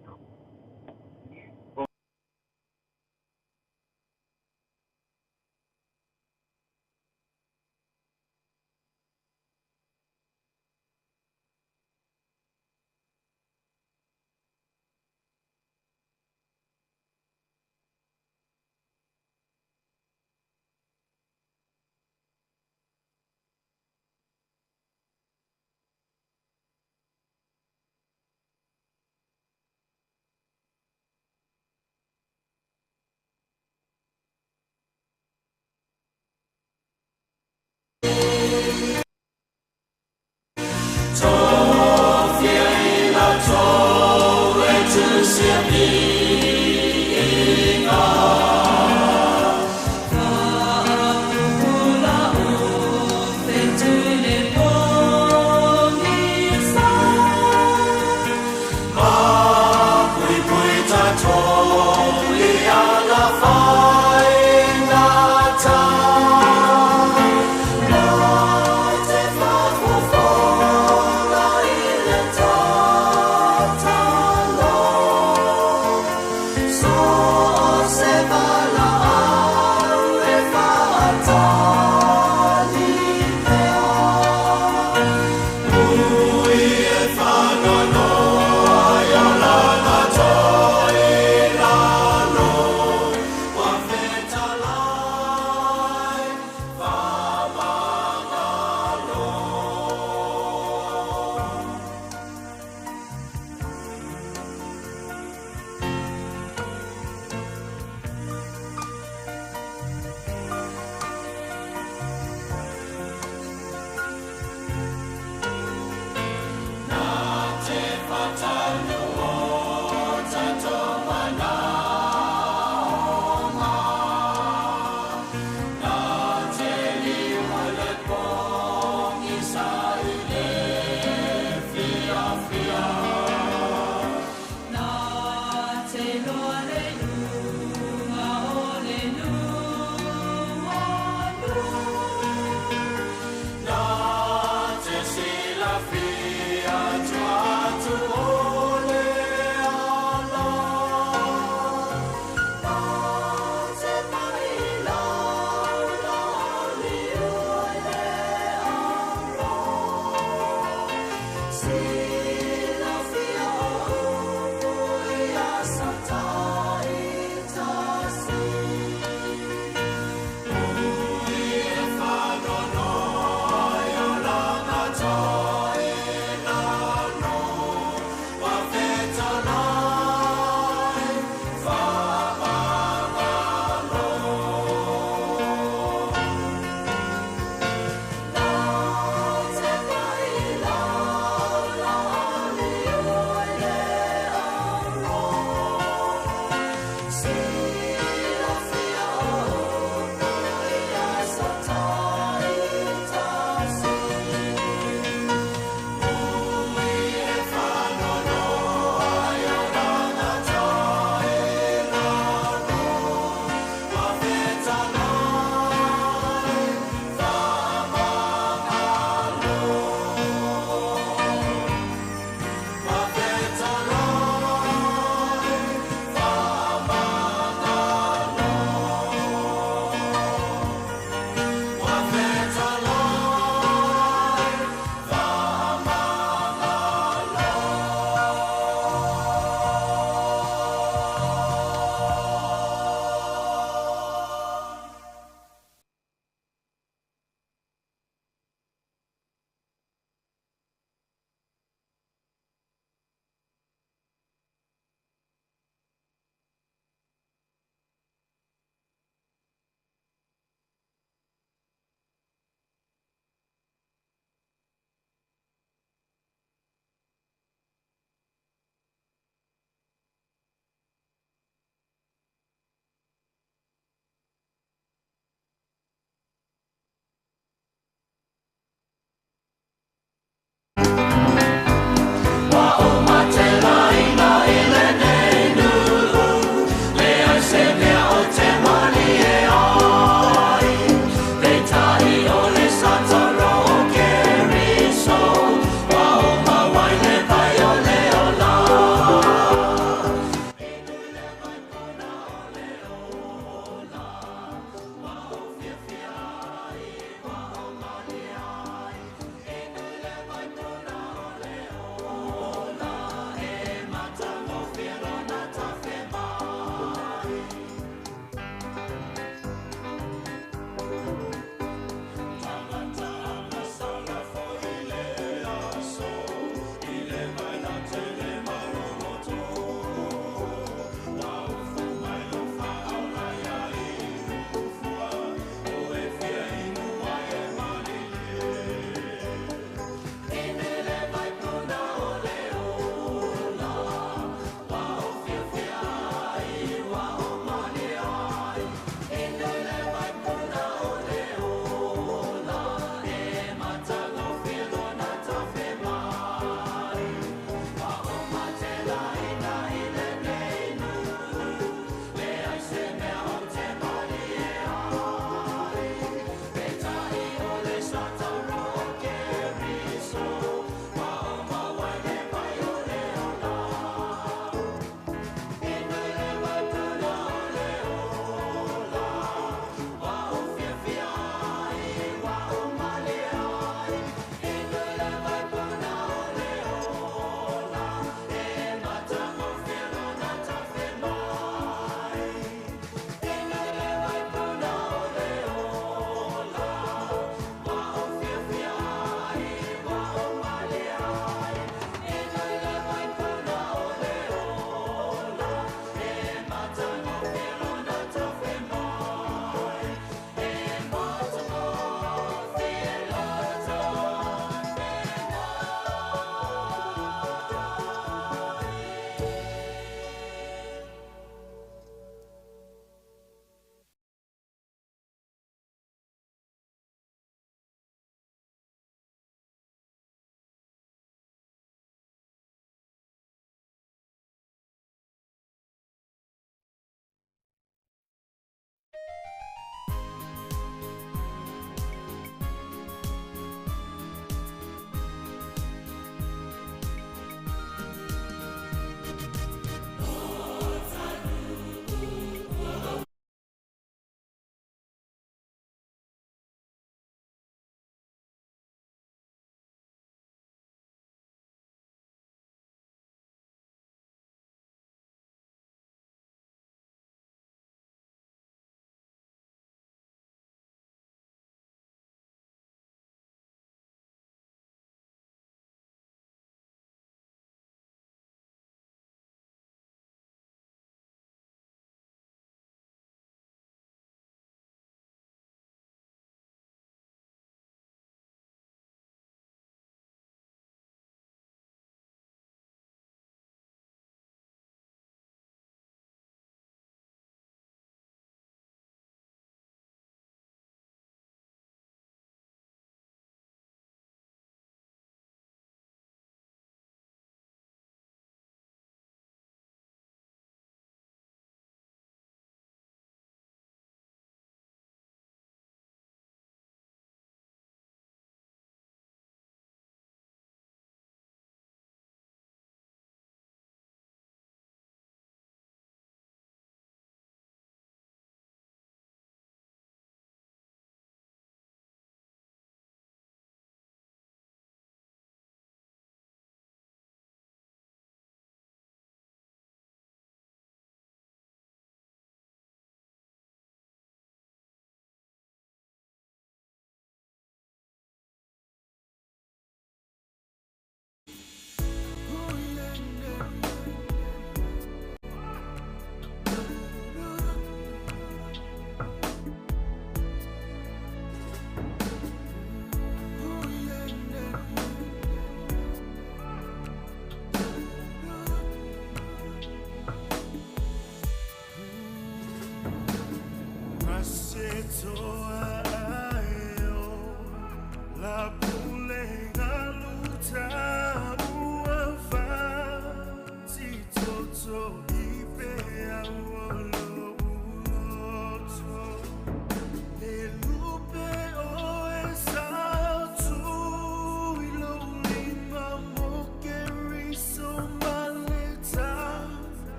Tonight.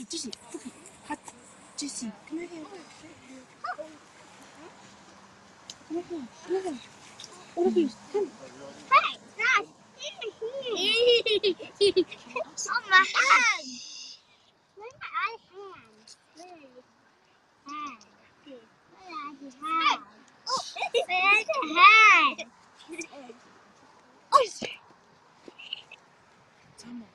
Jesse, Jesse, come here. Come here, come here. All of you, come. Hey, Dad, in here. On my hand. Where's my other hand? Where's hand? Where's the hand? Oh, where's the hand? Oh, Tama.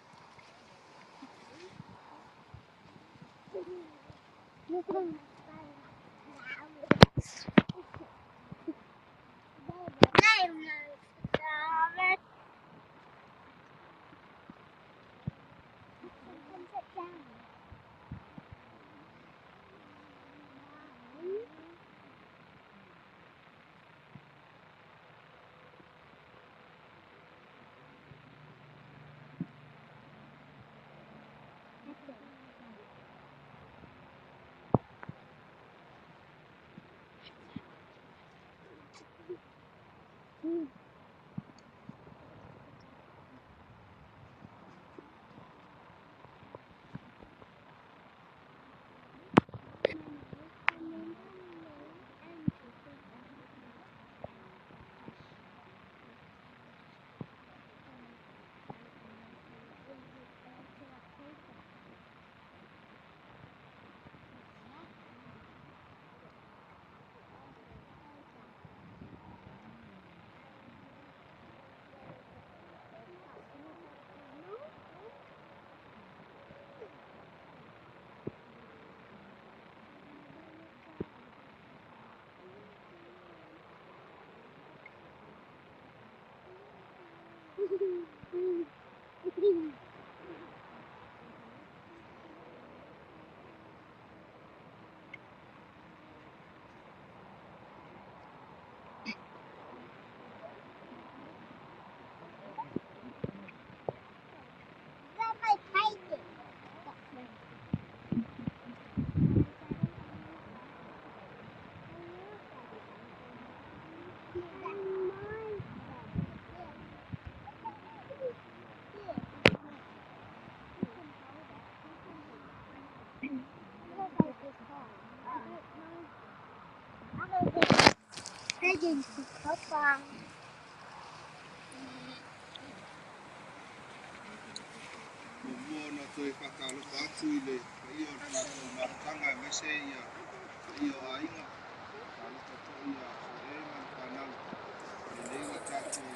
Papa. Mua na toe whakalofa atu i le paia o le tātou maratanga e mese ia paia o aiga. Whakalofa toi a Sore ma le whanau. Le nei ua tātou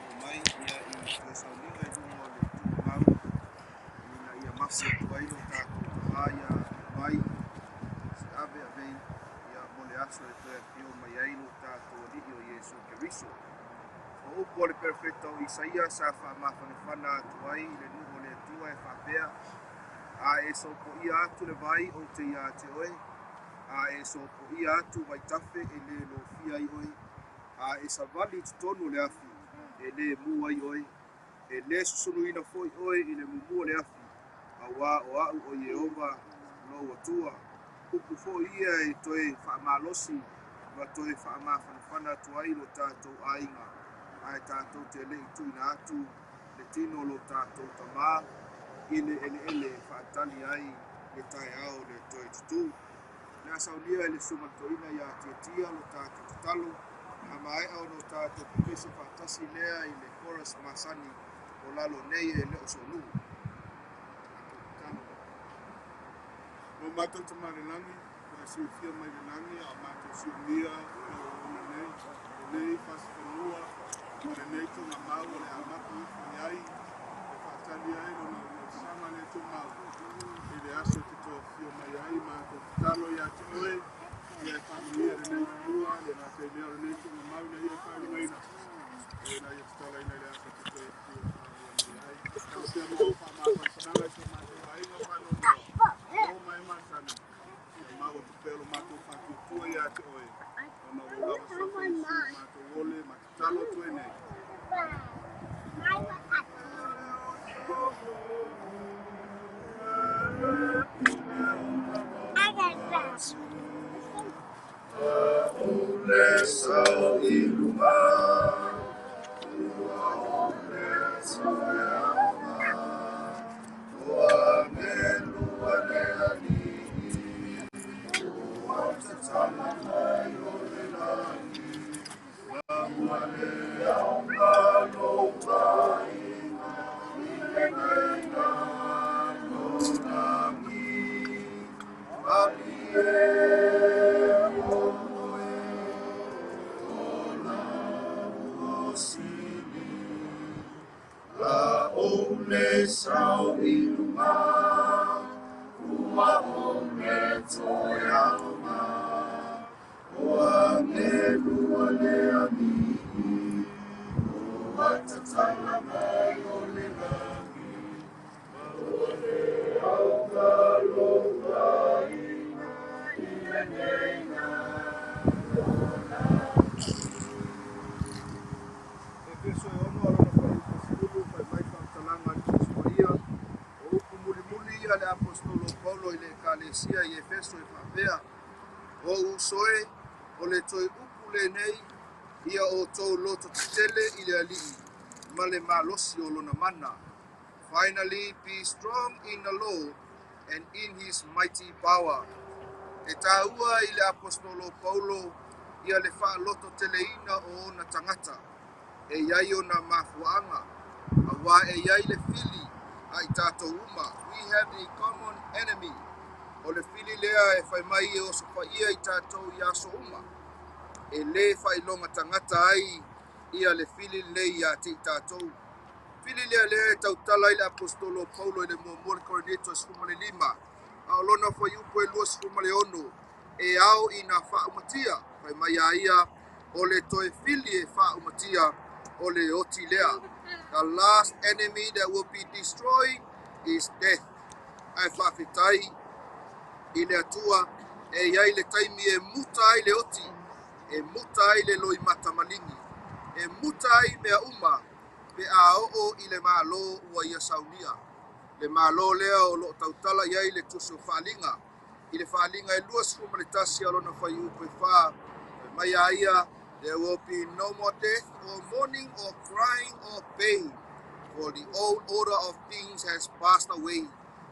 o mai ia i le sauniga i lunga o le tukamau. Ina ia mafi atu ai lo tātou tamā ia mai se ave avei ia mo le aso e toe afio mai ai lo tātou ali'i o Iesu Keriso. O upu o le perfeta o Isaia sa whaamafanefana atu ai i le nu'u o le Atua e faapea, a e sopoia atu le vai ou te iā te oe, a e sopoia atu vaitafe e lē lofia ai oe, a e savali i totonu o le afi e lē mū ai oe, e lē susunuina fo'i oe i le mumu o le afi, auā o a'u o Ieova lou Atua. Upu fo'i ia e toe faamalosi ma toe faamafanafana atu ai lo tātou aiga, ae tātou te le'i tuuina atu le tino o lo tātou tamā i le eleele e faatali ai le taeao le toe tutū. Le a saunia e le susuga toeaina iā Tiatia lo tātou tatalo, a maea ona o tātou pepese faatasi lea i le chorus masani o lalo nei e le o so'onu'u. Tātou tatalo. Lo mātou Tama i le lagi, ua e silafia mai le lagi a o mātou siumia o le auauna nei, lenei fasifanua ma lenei tuugamau o le a amata ifo i ai e faatali ai lona tausaga le tumau i le aso e te toe afio mai ai mātou tatalo iā te oe ia e faamanuia lenei fanua le gata i lea o lenei tuugamau ina ia e faailogaina e ina ia tatalaina i le aso e te toe afio faalua mai ai. Talo pea mo au faamafanafanaga i so mātou aiga faanoanoa o mai masani ia mau atu pea lo mātou faatuatua iā te oe ona ua lava sofe Iesu i mātou ole ma tatalo atu ai nei. i luga, ua o me toe aoga, o angelu a le alii, ua tatala mai o le lagi, maua le auga logaina i lenei Efeso e 6 alona fuaiupu 10 fai mai faamatalaga a le Tusi Paia. O upu mulimuli ia a le Aposetolo o Paulo i le Ekalesia i Efeso e faapea, O ou uso e, o le toe upu lenei, ia outou loto tetele i le Alii ma le malosi o lona mana. Finally, be strong in the Lord and in his mighty power. E taua i le Aposetolo o Paulo ia le faalototeleina o ona tagata. E i ai ona mafuaaga, auā e i ai le fili a i tatou uma. We have a common enemy. O le fili lea e fai mai e osofaia i tatou i aso uma. E lē faailoga tagata ai ia le fili lenei iā te i tatou. Fili lea lea e tautala ai le Aposetolo o Paulo i le muamua le Korinito e 15, a o lona fuaiupu e 26, e ao ina faaumatia. Fai mai a ia, o le toe fili e faaumatia o le oti lea. The last enemy that will be destroyed is death. Ae faafetai i le Atua e i ai le taimi e muta ai le oti, e muta ai le loimata maligi, e muta ai mea uma pe a oo i le Malo ua ia saunia. Le Malo lea o loo tautala i ai le Tusi o Faaaliga. I le Faaaliga e 21 a lona fuaiupu e 4, fai mai a ia, There will be no more death or mourning or crying or pain, for the old order of things has passed away.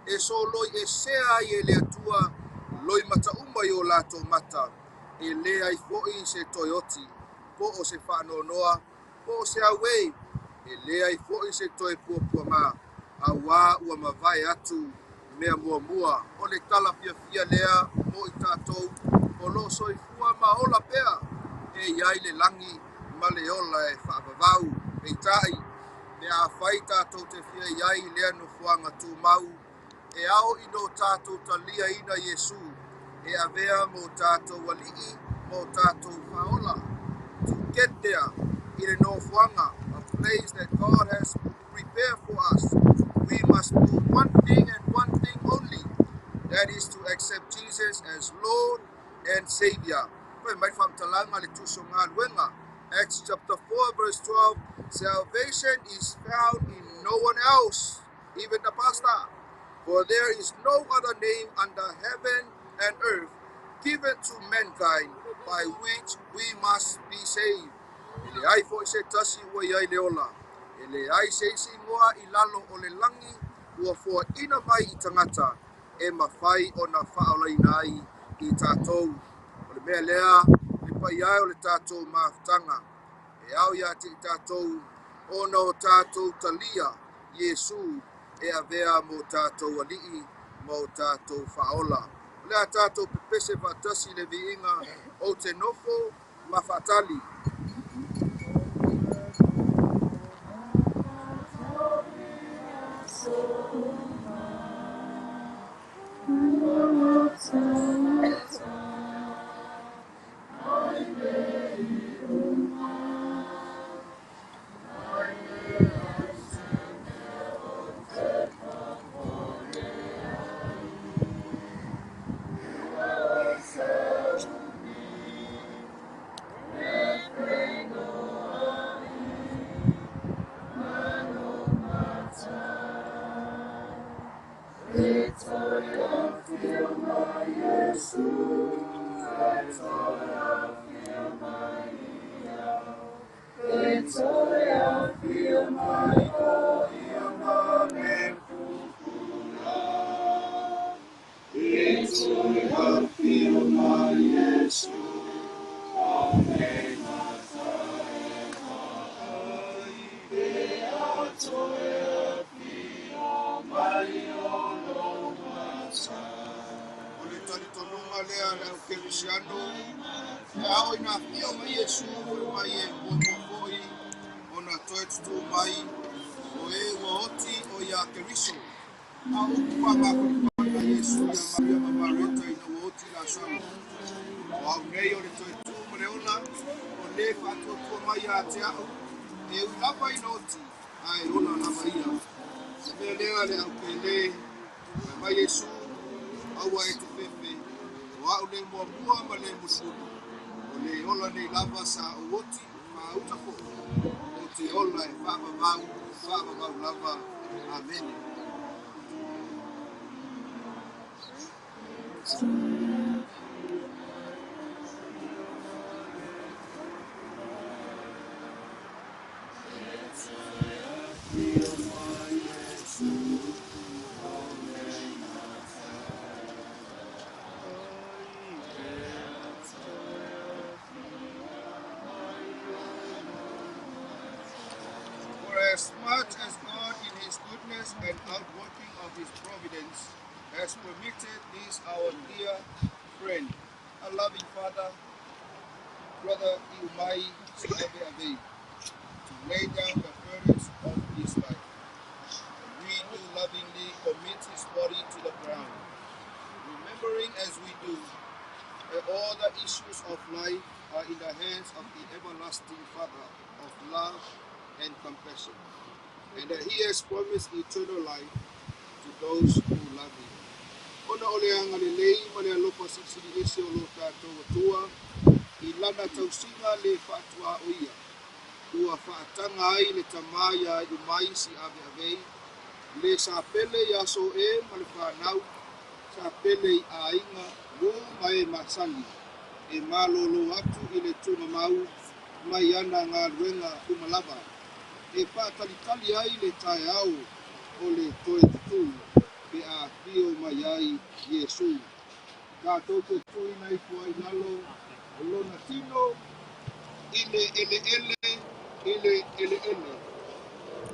E soloi esea ai e le Atua loimata uma i o latou mata, e leai foi se toe oti, po o se faanoanoa, po o se auē, e leai foi se toe puapuaga, auā ua mavae atu mea muamua. O le tala fiafia lea mo i tatou o loo soifua ma ola pea, e i ai le lagi ma le ola e faavavau. Peitai, pe afai tatou te fia i ai i lea nofoaga tumau, e ao ina o tatou taliaina Iesu e avea mo tatou Alii ma o tatou Faaola. To get there, i le nofoaga, a place that God has prepared for us, we must do one thing and one thing only, that is to accept Jesus as Lord and Savior. Fai mai faamatalaga le Tusi o Galuega, Acts chapter 4 verse 12, salvation is found in no one else, even the pastor, for there is no other name under heaven and earth given to mankind by which we must be saved. E leai foi se tasi ua i ai le ola. E leai se isi igoa i lalo o le lagi ua foaina mai i tagata e mafai ona faaolaina ai i tatou. O le mea lea le paia e o le tatou mafutaga. E ao iā te i tatou ona o tatou talia Iesu e avea mo tatou Alii ma o tatou Faaola. O le a tatou pepese faatasi i le viiga ou te nofo ma faatali. O le talitonuga lea a le au kerisiano, e ao ina afio mai Iesu fai mai e muamua foi ona toe tutū mai o e ua oti o iā Keriso. A o upu faamafanafana a Iesu iā Maria ma Mareta ina ua oti Lasalo. O au nei o le toe tū ma le ola, o lē faatuatua mai ia te a'u, e ui lava ina oti, ae ola lava ia. O le mea lea le au pēlē, fai mai Iesu, aua e te fefe, o a'u le muamua ma le mulimuli, o le ola nei lava sa ou oti faauta fo'i, ou te ola e faavavau, faavavau lava. Amene. For as much as God in his goodness and outworking of his providence has permitted this our dear friend, a loving father, brother Iumai Siave Avei, to lay down the burdens of this life, we do lovingly commit his body to the ground, remembering as we do that all the issues of life are in the hands of the everlasting Father of love and compassion, and that he has promised eternal life to those who love him. Ona o le agalelei ma le alofa silisili ese o lo tatou Atua i lana tausiga le faatuaoia, ua faataga ai le Tamā iā Iumai Siaveavei, le sa pele iā Soʻe ma le fanau, sa pele i aiga, uō ma e masani, e malōlō atu i le tugamau mai ana galuega uma lava, e faatalitali ai le taeao o le toe tutū pe a afio mai ai Iesu. Tatou te tuuina ifo ai i lalo o lona tino i le eleele, i le eleele,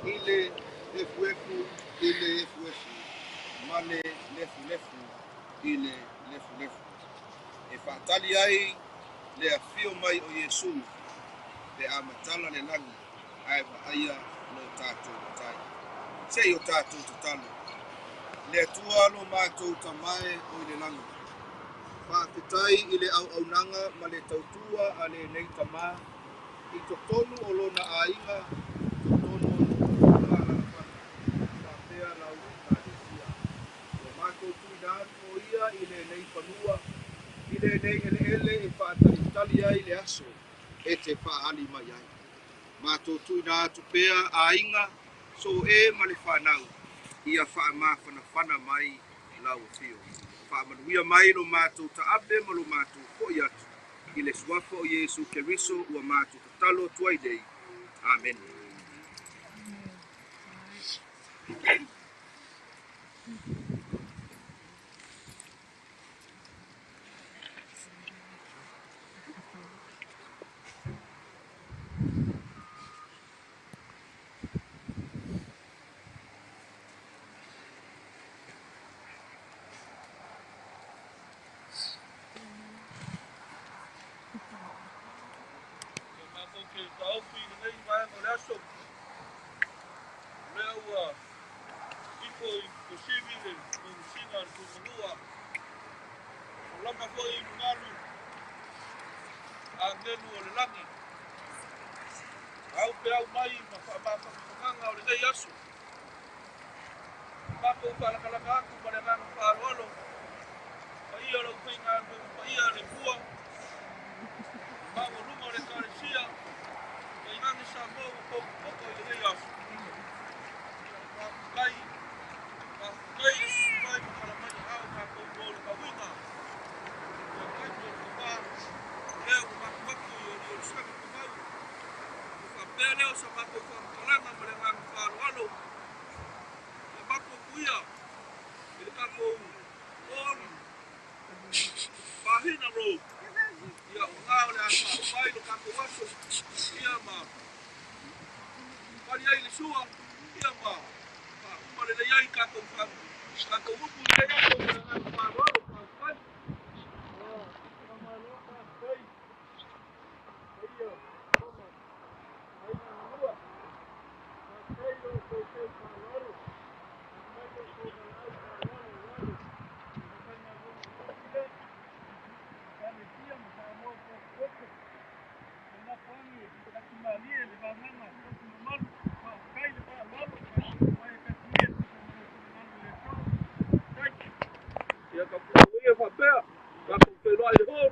i le efuefu, i le efuefu, ma le lefulefu, i le lefulefu. E faatali ai le afio mai o Iesu pe a matala le lagi ae vaaia lo tatou Matai. Se i o tatou tatalo. Le Atua lo matou Tama e o i le lagi, faafetai i le auaunaga ma le tautua a lenei tama i totonu o lona aiga, totonu o nuu ma alaalafaga, faapea lau Ekalesia. Ua matou tuuina atu o ia i lenei fanua, i lenei eleele e faatalitali ai le aso e te faaali mai ai. Matou tuuina atu pea aiga, Soʻe ma le fanau, ia faamafanafana mai lau afio. Faamanuia mai lo matou taape ma lo matou fo'i atu i le suafa o Iesu Keriso ua matou tatalo atu ai nei. Amene. Ia matou te taofi i lenei vaega o le aso, o lea ua ifo i Tuasivi le tausiga a le Tuimanua, o lama foi i lugalu agelu o le lagi. Au peau mai ma faamafanafanaga o lenei aso. Matou faalakalaka atu ma le agaga faaaloalo, paia o le aufaigaluega paia a le Atua, maualuga o le Ekalesia, tainane Samoa ua potopoto i lenei aso. Faafetai, faafetai le susu mai ma tala mai aao tatou mo le tauiga. Ia taimi o le tama, lea ua matou atu i Oliolisiana Tamau. Ona faapea lea o sa matou faamatalaga ma le agaga faaaloalo, ia matou tuia i le tatou All Mahina Road. Ia o na o le a faauma ai lo tatou aso, ia ma pali ai le sua, ia ma faauma lelei ai tatou tatou upu i lenei aso ma le agaga faaaloalo. Faafetai. Faamalo faafetai paia mama aiga galua. Faafetai lo outou faaaloalo, faafetai lo outou valaau. Ia tapuai ia faapea, tatou feiloai i le hall.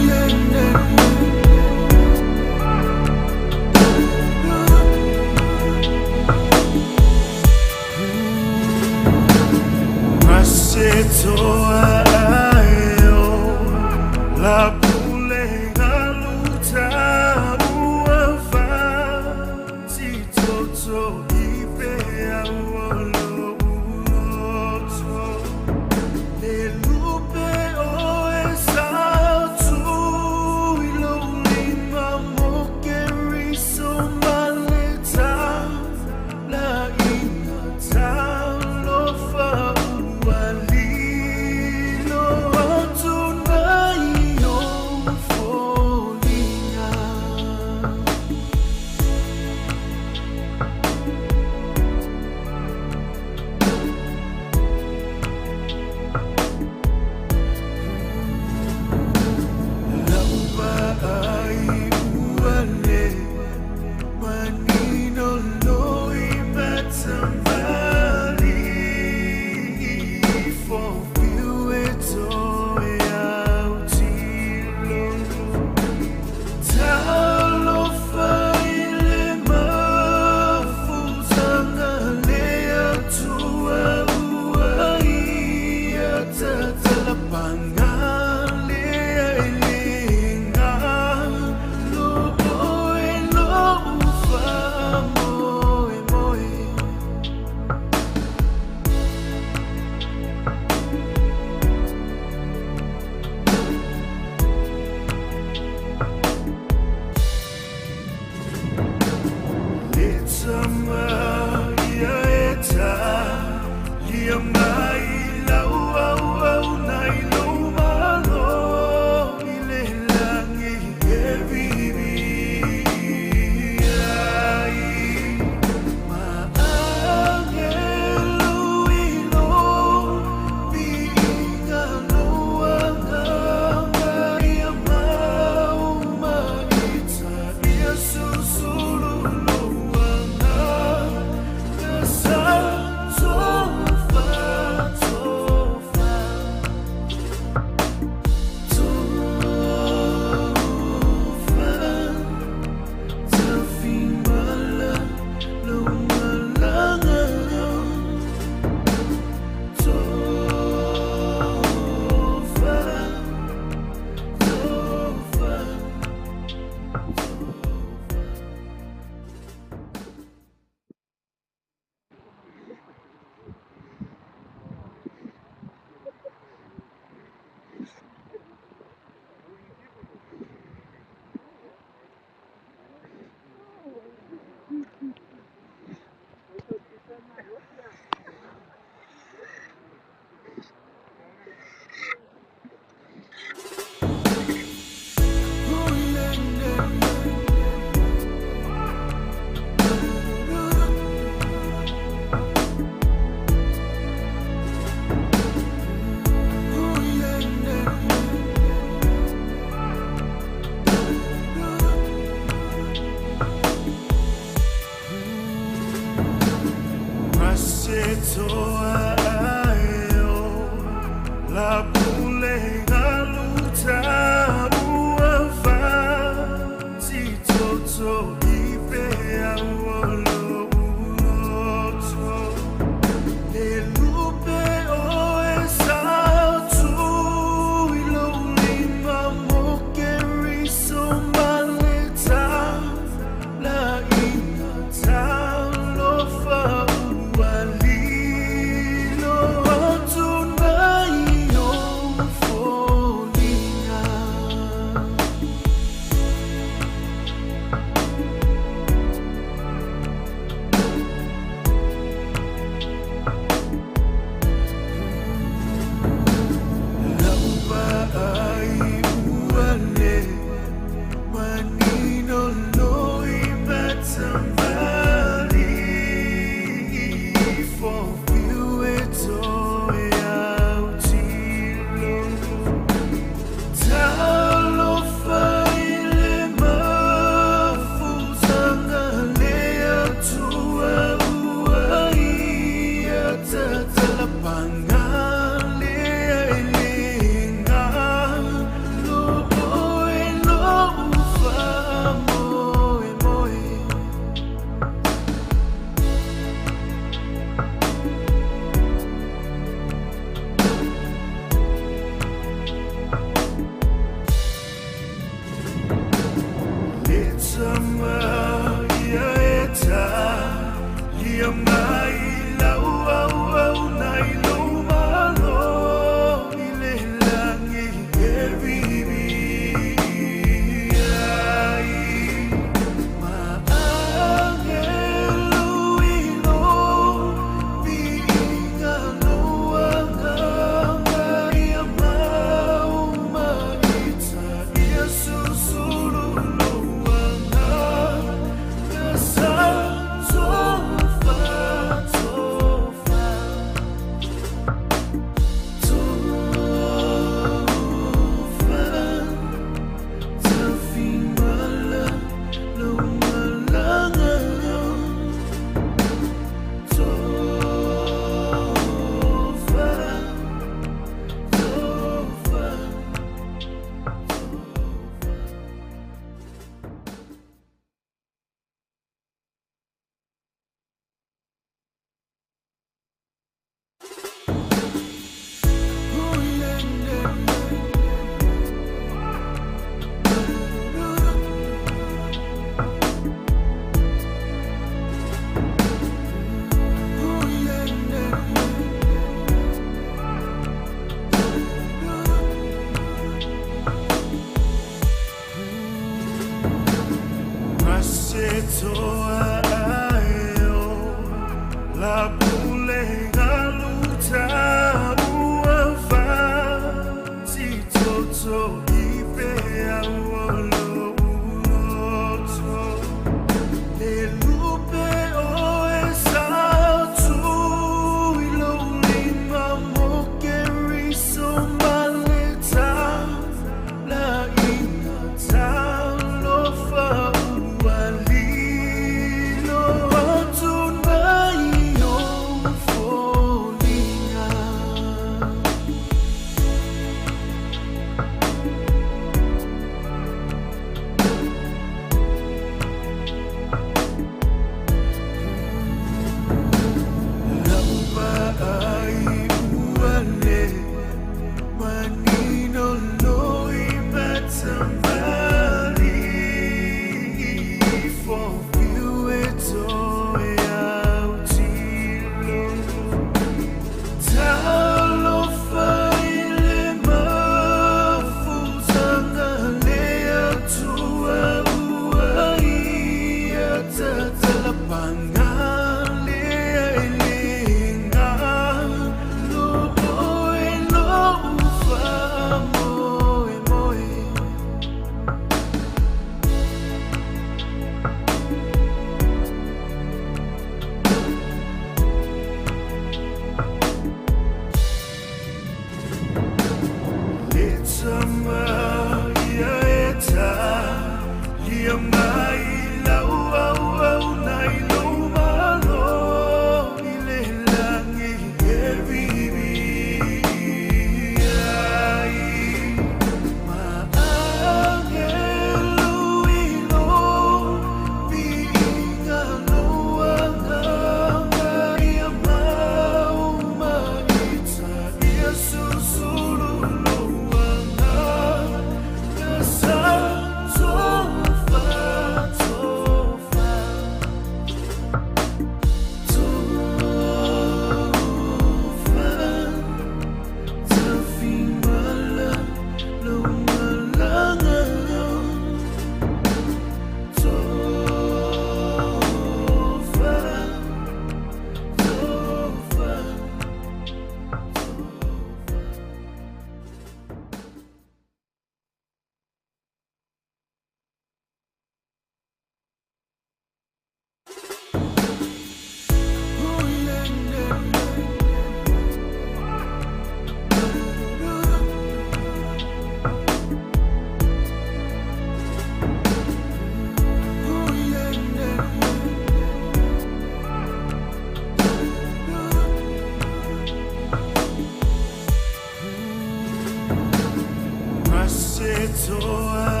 Toa.